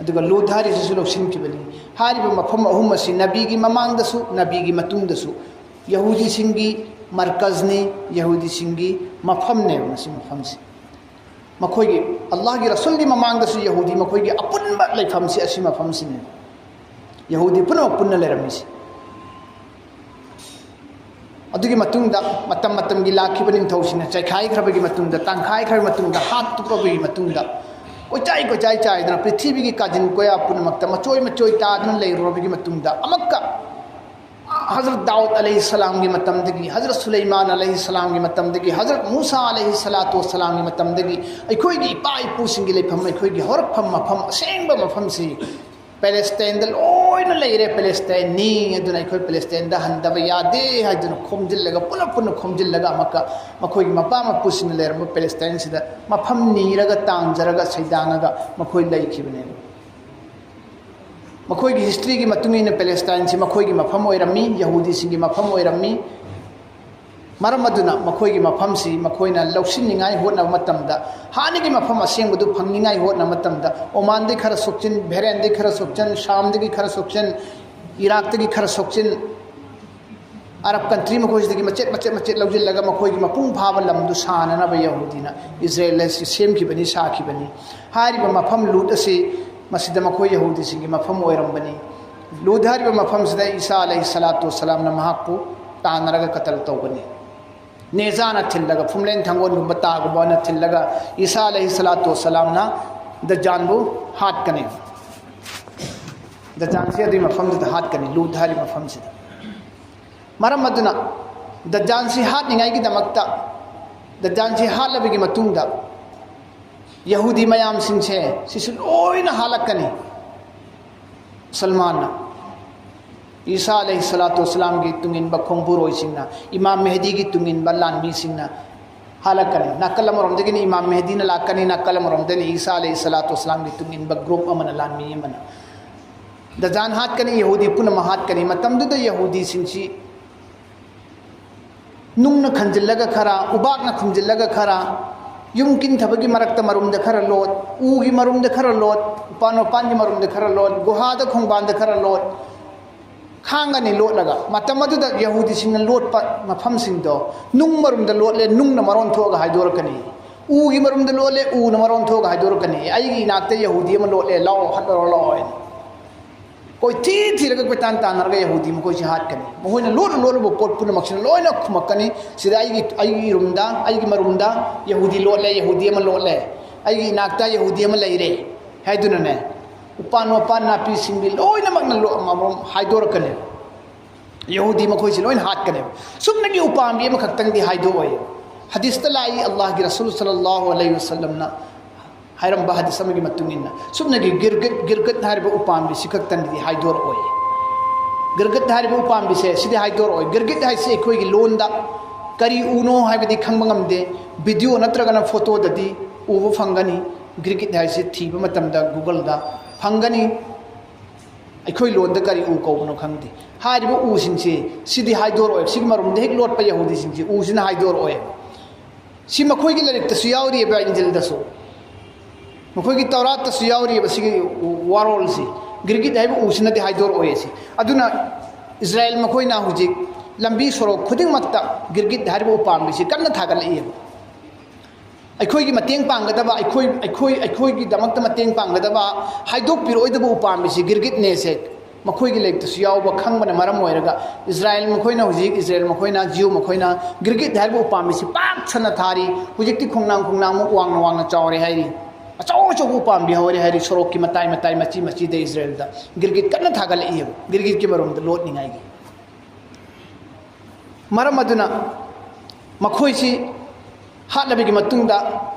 ꯑꯗꯨꯒ ꯂꯨꯗ ꯍꯥꯏꯔꯤꯁꯤꯁꯨ ꯂꯧꯁꯤꯟꯈꯤꯕꯅꯤ꯫ ꯍꯥꯏꯔꯤꯕ ꯃꯐꯝ ꯑꯍꯨꯝ ꯑꯁꯤ ꯅꯕꯤꯒꯤ ꯃꯃꯥꯡꯗꯁꯨ, ꯅꯕꯤꯒꯤ ꯃꯇꯨꯡꯗꯁꯨ ꯌꯍꯨꯗꯤꯁꯤꯡꯒꯤ ꯃꯔꯀꯖꯅꯤ, ꯌꯍꯨꯗꯤꯁꯤꯡꯒꯤ ꯃꯐꯝꯅꯦꯕ ꯃꯁꯤ ꯃꯐꯝꯁꯤ꯫ ꯃꯈꯣꯏꯒꯤ, ꯑꯜꯂꯥꯍꯒꯤ ꯔꯁꯨꯜꯒꯤ ꯃꯃꯥꯡꯗꯁꯨ ꯌꯍꯨꯗꯤ ꯃꯈꯣꯏꯒꯤ ꯑꯄꯨꯟꯕ ꯂꯩꯐꯝꯁꯤ ꯑꯁꯤ ꯃꯐꯝꯁꯤꯅꯦ꯫ ꯌꯍꯨꯗꯤ ꯄꯨꯝꯅꯃꯛ ꯄꯨꯟꯅ ꯂꯩꯔꯝꯃꯤꯁꯤ꯫ ꯑꯗꯨꯒꯤ ꯃꯇꯨꯡꯗ ꯃꯇꯝ ꯃꯇꯝꯒꯤ ꯂꯥꯛꯈꯤꯕ ꯅꯤꯡꯊꯧꯁꯤꯡꯅ ꯆꯥꯏꯈꯥꯏꯈ꯭ꯔꯕꯒꯤ ꯃꯇꯨꯡꯗ, ꯇꯪꯈꯥꯏꯈ꯭ꯔꯕ ꯃꯇꯨꯡꯗ, ꯍꯥꯠꯇꯣꯛꯂꯕꯒꯤ ꯃꯇꯨꯡꯗ, ꯀꯣꯏꯆꯥꯏ ꯀꯣꯏꯆꯥꯏ ꯆꯥꯏꯗꯅ ꯄ꯭ꯔꯤꯊꯤꯕꯤꯒꯤ ꯀꯥꯆꯤꯟ ꯀꯣꯌꯥ ꯄꯨꯝꯅꯃꯛꯇ ꯃꯆꯣꯏ ꯃꯆꯣꯏ ꯇꯥꯗꯨꯅ ꯂꯩꯔꯨꯔꯕꯒꯤ ꯃꯇꯨꯡꯗ, ꯑꯃꯨꯛꯀ ꯍꯖꯔꯠ ꯗꯥꯎꯗ ꯑꯂꯩꯍꯤ ꯁꯂꯥꯝꯒꯤ ꯃꯇꯝꯗꯒꯤ, ꯍꯖꯔꯠ ꯁꯨꯂꯩꯃꯥꯟ ꯑꯂꯩꯍꯤ ꯁꯂꯥꯝꯒꯤ ꯃꯇꯝꯗꯒꯤ, ꯍꯖꯔꯠ ꯃꯨꯁꯥ ꯑꯂꯩꯍꯤ ꯁꯂꯥꯇꯨ ꯋꯁꯁꯂꯥꯝꯒꯤ ꯃꯇꯝꯗꯒꯤ ꯑꯩꯈꯣꯏꯒꯤ ꯏꯄꯥ ꯏꯄꯨꯁꯤꯡꯒꯤ ꯂꯩꯐꯝ, ꯑꯩꯈꯣꯏꯒꯤ ꯍꯧꯔꯛꯐꯝ ꯃꯐꯝ, ꯑꯁꯦꯡꯕ ꯃꯐꯝꯁꯤ ꯄꯦꯂꯦꯁꯇꯥꯏꯟꯗ ꯂꯣꯏꯅ ꯂꯩꯔꯦ꯫ ꯄꯦꯂꯦꯁꯇꯥꯏꯟꯅꯤ, ꯑꯗꯨꯅ ꯑꯩꯈꯣꯏ ꯄꯦꯂꯦꯁꯇꯥꯏꯟꯗ ꯍꯟꯗꯕ ꯌꯥꯗꯦ ꯍꯥꯏꯗꯨꯅ ꯈꯣꯝꯖꯤꯜꯂꯒ, ꯄꯨꯂꯞ ꯄꯨꯟꯅ ꯈꯣꯝꯖꯤꯜꯂꯒ, ꯑꯃꯨꯛꯀ ꯃꯈꯣꯏꯒꯤ ꯃꯄꯥ ꯃꯄꯨꯁꯤꯡꯅ ꯂꯩꯔꯝꯕ ꯄꯦꯂꯦꯁꯇꯥꯏꯟꯁꯤꯗ ꯃꯐꯝ ꯅꯤꯔꯒ, ꯇꯥꯟꯖꯔꯒ, ꯁꯩꯗꯥꯡꯉꯒ ꯃꯈꯣꯏ ꯂꯩꯈꯤꯕꯅꯦꯕ꯫ ꯃꯈꯣꯏꯒꯤ ꯍꯤꯁꯇ꯭ꯔꯤꯒꯤ ꯃꯇꯨꯡ ꯏꯟꯅ ꯄꯦꯂꯦꯁꯇꯥꯏꯟꯁꯤ ꯃꯈꯣꯏꯒꯤ ꯃꯐꯝ ꯑꯣꯏꯔꯝꯃꯤ, ꯌꯍꯨꯗꯤꯁꯤꯡꯒꯤ ꯃꯐꯝ ꯑꯣꯏꯔꯝꯃꯤ꯫ ꯃꯔꯝ ꯑꯗꯨꯅ ꯃꯈꯣꯏꯒꯤ ꯃꯐꯝꯁꯤ ꯃꯈꯣꯏꯅ ꯂꯧꯁꯤꯟꯅꯤꯡꯉꯥꯏ ꯍꯣꯠꯅꯕ ꯃꯇꯝꯗ, ꯍꯥꯟꯅꯒꯤ ꯃꯐꯝ ꯑꯁꯦꯡꯕꯗꯨ ꯐꯪꯅꯤꯡꯉꯥꯏ ꯍꯣꯠꯅꯕ ꯃꯇꯝꯗ, ꯑꯣꯃꯥꯟꯗꯒꯤ ꯈꯔ ꯁꯣꯛꯆꯤꯟ, ꯕꯍꯔꯦꯟꯗꯒꯤ ꯈꯔ ꯁꯣꯛꯆꯤꯟ, ꯁꯥꯝꯗꯒꯤ ꯈꯔ ꯁꯣꯛꯆꯤꯟ, ꯏꯔꯥꯛꯇꯒꯤ ꯈꯔ ꯁꯣꯛꯆꯤꯟ, ꯑꯔꯕ ꯀꯟꯇ꯭ꯔꯤ ꯃꯈꯣꯏꯁꯤꯗꯒꯤ ꯃꯆꯦꯠ ꯃꯆꯦꯠ ꯃꯆꯦꯠ ꯂꯧꯁꯤꯜꯂꯒ ꯃꯈꯣꯏꯒꯤ ꯃꯄꯨꯡ ꯐꯥꯕ ꯂꯝꯗꯨ ꯁꯥꯅꯅꯕ ꯌꯍꯨꯗꯤꯅ ꯏꯖꯔꯦꯜ ꯑꯁꯤ ꯁꯦꯝꯈꯤꯕꯅꯤ, ꯁꯥꯈꯤꯕꯅꯤ꯫ ꯍꯥꯏꯔꯤꯕ ꯃꯐꯝ ꯂꯨꯠ ꯑꯁꯤ ꯃꯁꯤꯗ ꯃꯈꯣꯏ ꯌꯍꯨꯗꯤꯁꯤꯡꯒꯤ ꯃꯐꯝ ꯑꯣꯏꯔꯝꯕꯅꯤ꯫ ꯂꯨꯠ ꯍꯥꯏꯔꯤꯕ ꯃꯐꯝꯁꯤꯗ ꯏꯁꯥ ꯑꯂꯩꯍꯤ ꯁꯂꯥꯇꯨ ꯋꯁꯁꯂꯥꯝꯅ ꯃꯍꯥꯛꯄꯨ ꯇꯥꯟꯅꯔꯒ ꯀꯇꯜ ꯇꯧꯒꯅꯤ꯫ ꯅꯦꯖꯥꯅ ꯊꯤꯜꯂꯒ, ꯐꯨꯝꯂꯦꯟ ꯊꯥꯡꯒꯣꯜꯒꯨꯝꯕ ꯇꯥꯒꯨꯝꯕꯅ ꯊꯤꯜꯂꯒ ꯏꯁꯥ ꯑꯂꯩꯍꯤ ꯁꯂꯥꯇꯨ ꯋꯁꯁꯂꯥꯝꯅ ꯗꯖꯥꯟꯕꯨ ꯍꯥꯠꯀꯅꯤ꯫ ꯗꯖꯥꯟꯁꯤ ꯑꯗꯨꯒꯤ ꯃꯐꯝꯗꯨꯗ ꯍꯥꯠꯀꯅꯤ, ꯂꯨꯠ ꯍꯥꯏꯔꯤꯕ ꯃꯐꯝꯁꯤꯗ꯫ ꯃꯔꯝ ꯑꯗꯨꯅ ꯗꯖꯥꯟꯁꯤ ꯍꯥꯠꯅꯤꯡꯉꯥꯏꯒꯤꯗꯃꯛꯇ, ꯗꯖꯥꯟꯁꯤ ꯍꯥꯠꯂꯕꯒꯤ ꯃꯇꯨꯡꯗ ꯌꯍꯨꯗꯤ ꯃꯌꯥꯝꯁꯤꯡꯁꯦ ꯁꯤꯁꯨ ꯂꯣꯏꯅ ꯍꯥꯠꯂꯛꯀꯅꯤ꯫ ꯁꯜꯃꯥꯟꯅ ꯏꯁꯥ ꯑꯂꯩꯍꯤ ꯁꯂꯥꯇꯨ ꯋꯁꯂꯥꯝꯒꯤ ꯇꯨꯡꯏꯟꯕ ꯈꯣꯡꯕꯨꯔꯣꯏꯁꯤꯡꯅ, ꯏꯃꯥꯝ ꯃꯦꯍꯗꯤꯒꯤ ꯇꯨꯡꯏꯟꯕ ꯂꯥꯟꯃꯤꯁꯤꯡꯅ ꯍꯥꯠꯂꯛꯀꯅꯤ꯫ ꯅꯥꯀꯜ ꯑꯃꯔꯣꯝꯗꯒꯤꯅ ꯏꯃꯥꯝ ꯃꯦꯍꯗꯤꯅ ꯂꯥꯛꯀꯅꯤ, ꯅꯥꯀꯜ ꯑꯃꯔꯣꯝꯗꯒꯤꯅ ꯏꯁꯥ ꯑꯂꯩꯍꯤ ꯁꯂꯥꯇꯨ ꯋꯁꯂꯥꯝꯒꯤ ꯇꯨꯡꯏꯟꯕ ꯒ꯭ꯔꯨꯞ ꯑꯃꯅ, ꯂꯥꯟꯃꯤ ꯑꯃꯅ꯫ ꯗꯖꯥꯟ ꯍꯥꯠꯀꯅꯤ, ꯌꯍꯨꯗꯤ ꯄꯨꯝꯅꯃꯛ ꯍꯥꯠꯀꯅꯤ꯫ ꯃꯇꯝꯗꯨꯗ ꯌꯍꯨꯗꯤꯁꯤꯡꯁꯤ ꯅꯨꯡꯅ ꯈꯟꯖꯤꯜꯂꯒ ꯈꯔ, ꯎꯕꯥꯛꯅ ꯈꯨꯝꯖꯤꯜꯂꯒ ꯈꯔ, ꯌꯨꯝ ꯀꯤꯟꯊꯕꯒꯤ ꯃꯔꯛꯇ ꯃꯔꯨꯝꯗ ꯈꯔ ꯂꯣꯠ, ꯎꯒꯤ ꯃꯔꯨꯝꯗ ꯈꯔ ꯂꯣꯠ, ꯎꯄꯥꯟ ꯋꯥꯄꯥꯟꯒꯤ ꯃꯔꯨꯝꯗ ꯈꯔ ꯂꯣꯠ, ꯒꯨꯍꯥꯗ ꯈꯣꯡꯕꯥꯟꯗ ꯈꯔ ꯂꯣꯠ, ꯈꯥꯡꯒꯅꯤ ꯂꯣꯠꯂꯒ꯫ ꯃꯇꯝ ꯑꯗꯨꯗ ꯌꯍꯨꯗꯤꯁꯤꯡꯅ ꯂꯣꯠꯄ ꯃꯐꯝꯁꯤꯡꯗꯣ, ꯅꯨꯡ ꯃꯔꯨꯝꯗ ꯂꯣꯠꯂꯦ, ꯅꯨꯡꯅ ꯃꯔꯣꯟ ꯊꯣꯛꯑꯒ ꯍꯥꯏꯗꯣꯔꯛꯀꯅꯤ꯫ ꯎꯒꯤ ꯃꯔꯨꯝꯗ ꯂꯣꯠꯂꯦ, ꯎꯅ ꯃꯔꯣꯟ ꯊꯣꯛꯑꯒ ꯍꯥꯏꯗꯣꯔꯛꯀꯅꯤ꯫ "ꯑꯩꯒꯤ ꯏꯅꯥꯛꯇ ꯌꯍꯨꯗꯤ ꯑꯃ ꯂꯣꯠꯂꯦ, ꯂꯥꯛꯑꯣ, ꯍꯠꯂꯔꯣ ꯂꯥꯛꯑꯣ" ꯍꯥꯏꯅ꯫ ꯀꯣꯏꯊꯤ ꯊꯤꯔꯒ ꯀꯣꯏꯇꯥꯟ ꯇꯥꯟꯅꯔꯒ ꯌꯍꯨꯗꯤ ꯃꯈꯣꯏꯁꯤ ꯍꯥꯠꯀꯅꯤ꯫ ꯃꯈꯣꯏꯅ ꯂꯣꯠꯂꯨ ꯂꯣꯠꯂꯨꯕ ꯄꯣꯠ ꯄꯨꯝꯅꯃꯛꯁꯤꯅ ꯂꯣꯏꯅ ꯈꯨꯝꯃꯛꯀꯅꯤ, "ꯁꯤꯗ ꯑꯩꯒꯤ, ꯑꯩꯒꯤ ꯔꯨꯝꯗ, ꯑꯩꯒꯤ ꯃꯔꯨꯝꯗ ꯌꯍꯨꯗꯤ ꯂꯣꯠꯂꯦ, ꯌꯍꯨꯗꯤ ꯑꯃ ꯂꯣꯠꯂꯦ, ꯑꯩꯒꯤ ꯏꯅꯥꯛꯇ ꯌꯍꯨꯗꯤ ꯑꯃ ꯂꯩꯔꯦ" ꯍꯥꯏꯗꯨꯅꯅꯦ, ꯎꯄꯥꯟ ꯋꯥꯄꯥꯟ ꯅꯥꯄꯤ ꯁꯤꯡꯕꯤ ꯂꯣꯏꯅꯃꯛꯅ ꯂꯣ-, ꯑꯃꯃꯝ ꯍꯥꯏꯗꯣꯔꯛꯀꯅꯤ꯫ ꯌꯍꯨꯗꯤ ꯃꯈꯣꯏꯁꯤ ꯂꯣꯏꯅ ꯍꯥꯠꯀꯅꯦꯕ꯫ ꯁꯨꯞꯅꯒꯤ ꯎꯄꯥꯝꯕꯤ ꯑꯃꯈꯛꯇꯪꯗꯤ ꯍꯥꯏꯗꯣꯛꯑꯣꯏ꯫ ꯍꯗꯤꯁꯇ ꯂꯥꯛꯏ, ꯑꯜꯂꯥꯍꯒꯤ ꯔꯁꯨꯜ ꯁꯜꯂꯜꯂꯥꯍꯨ ꯑꯂꯩꯍꯤ ꯋꯁꯜꯂꯝꯅ ꯍꯥꯏꯔꯝꯕ ꯍꯗꯤꯁ ꯑꯃꯒꯤ ꯃꯇꯨꯡ ꯏꯟꯅ, ꯁꯨꯞꯅꯒꯤ ꯒꯤꯔꯒꯤꯠ, ꯒꯤꯔꯒꯤꯠ ꯍꯥꯏꯔꯤꯕ ꯎꯄꯥꯝꯕꯤꯁꯤ ꯈꯛꯇꯪꯗꯤ ꯍꯥꯏꯗꯣꯔꯛꯑꯣꯏ꯫ ꯒꯤꯔꯒꯤꯠ ꯍꯥꯏꯔꯤꯕ ꯎꯄꯥꯝꯕꯤꯁꯦ ꯁꯤꯗꯤ ꯍꯥꯏꯗꯣꯔꯛꯑꯣꯏ꯫ ꯒꯤꯔꯒꯤꯠ ꯍꯥꯏꯁꯤ ꯑꯩꯈꯣꯏꯒꯤ ꯂꯣꯟꯗ ꯀꯔꯤ ꯎꯅꯣ ꯍꯥꯏꯕꯗꯤ ꯈꯪꯕ ꯉꯝꯗꯦ꯫ ꯚꯤꯗꯤꯑꯣ ꯅꯠꯇ꯭ꯔꯒꯅ ꯐꯣꯇꯣꯗꯗꯤ ꯎꯕ ꯐꯪꯒꯅꯤ꯫ ꯒꯤꯔꯒꯤꯠ ꯍꯥꯏꯁꯤ ꯊꯤꯕ ꯃꯇꯝꯗ ꯒꯨꯒꯜꯗ ꯐꯪꯒꯅꯤ꯫ ꯑꯩꯈꯣꯏ ꯂꯣꯟꯗ ꯀꯔꯤ ꯎ ꯀꯧꯕꯅꯣ ꯈꯪꯗꯦ꯫ ꯍꯥꯏꯔꯤꯕ ꯎꯁꯤꯡꯁꯤ ꯁꯤꯗꯤ ꯍꯥꯏꯗꯣꯔꯛꯑꯣꯏ, ꯁꯤꯒꯤ ꯃꯔꯨꯝꯗ ꯍꯦꯛ ꯂꯣꯠꯄ ꯌꯍꯨꯗꯤꯁꯤꯡꯁꯤ ꯎꯁꯤꯅ ꯍꯥꯏꯗꯣꯔꯛꯑꯣꯏ꯫ ꯁꯤ ꯃꯈꯣꯏꯒꯤ ꯂꯥꯏꯔꯤꯛꯇꯁꯨ ꯌꯥꯎꯔꯤꯑꯕ, ꯏꯟꯖꯤꯜꯗꯁꯨ, ꯃꯈꯣꯏꯒꯤ ꯇꯧꯔꯥꯠꯇꯁꯨ ꯌꯥꯎꯔꯤꯑꯕ꯫ ꯁꯤꯒꯤ ꯋꯥꯔꯣꯜꯁꯤ, ꯒꯤꯔꯒꯤꯠ ꯍꯥꯏꯕ ꯎꯁꯤꯅꯗꯤ ꯍꯥꯏꯗꯣꯔꯛꯑꯣꯏ ꯁꯤ꯫ ꯑꯗꯨꯅ ꯏꯁꯔꯥꯌꯦꯜ ꯃꯈꯣꯏꯅ ꯍꯧꯖꯤꯛ ꯂꯝꯕꯤ ꯁꯣꯔꯣꯛ ꯈꯨꯗꯤꯡꯃꯛꯇ ꯒꯤꯔꯒꯤꯠ ꯍꯥꯏꯔꯤꯕ ꯎꯄꯥꯝꯕꯤꯁꯤ ꯀꯟꯅ ꯊꯥꯒꯠꯂꯛꯏꯑꯕ꯫ ꯑꯩꯈꯣꯏꯒꯤ ꯃꯇꯦꯡ ꯄꯥꯡꯒꯗꯕ, ꯑꯩꯈꯣꯏ, ꯑꯩꯈꯣꯏ, ꯑꯩꯈꯣꯏꯒꯤꯗꯃꯛꯇ ꯃꯇꯦꯡ ꯄꯥꯡꯒꯗꯕ, ꯍꯥꯏꯗꯣꯛꯄꯤꯔꯛꯑꯣꯏꯗꯕ ꯎꯄꯥꯝꯕꯤꯁꯤ ꯒꯤꯔꯒꯤꯠꯅꯦꯁꯦ ꯃꯈꯣꯏꯒꯤ ꯂꯥꯏꯔꯤꯛꯇꯁꯨ ꯌꯥꯎꯕ ꯈꯪꯕꯅ ꯃꯔꯝ ꯑꯣꯏꯔꯒ, ꯏꯁꯔꯥꯌꯦꯜ ꯃꯈꯣꯏꯅ ꯍꯧꯖꯤꯛ, ꯏꯁꯔꯥꯌꯦꯜ ꯃꯈꯣꯏꯅ, ꯖꯤꯌꯨ ꯃꯈꯣꯏꯅ ꯒꯤꯔꯒꯤꯠ ꯍꯥꯏꯔꯤꯕ ꯎꯄꯥꯝꯕꯤꯁꯤ ꯄꯥꯛ ꯁꯟꯅ ꯊꯥꯔꯤ꯫ ꯍꯧꯖꯤꯛꯇꯤ ꯈꯣꯡꯅꯥꯡ ꯈꯣꯡꯅꯥꯡꯃꯨꯛ ꯋꯥꯡꯅ ꯋꯥꯡꯅ ꯆꯥꯎꯔꯦ ꯍꯥꯏꯔꯤ꯫ ꯑꯆꯧ ꯑꯆꯧꯕ ꯎꯄꯥꯝꯕꯤ ꯍꯧꯔꯦ ꯍꯥꯏꯔꯤ, ꯁꯣꯔꯣꯛꯀꯤ ꯃꯇꯥꯏ ꯃꯇꯥꯏ, ꯃꯆꯤ ꯃꯆꯤꯗ ꯏꯁꯔꯥꯏꯜꯗ ꯒꯤꯔꯒꯤꯠ ꯀꯟꯅ ꯊꯥꯒꯠꯂꯛꯏꯑꯕ, ꯒꯤꯔꯒꯤꯠꯀꯤ ꯃꯔꯨꯝꯗ ꯂꯣꯠꯅꯤꯡꯉꯥꯏꯒꯤ꯫ ꯃꯔꯝ ꯑꯗꯨꯅ ꯃꯈꯣꯏꯁꯤ ꯍꯥꯠꯂꯕꯒꯤ ꯃꯇꯨꯡꯗ,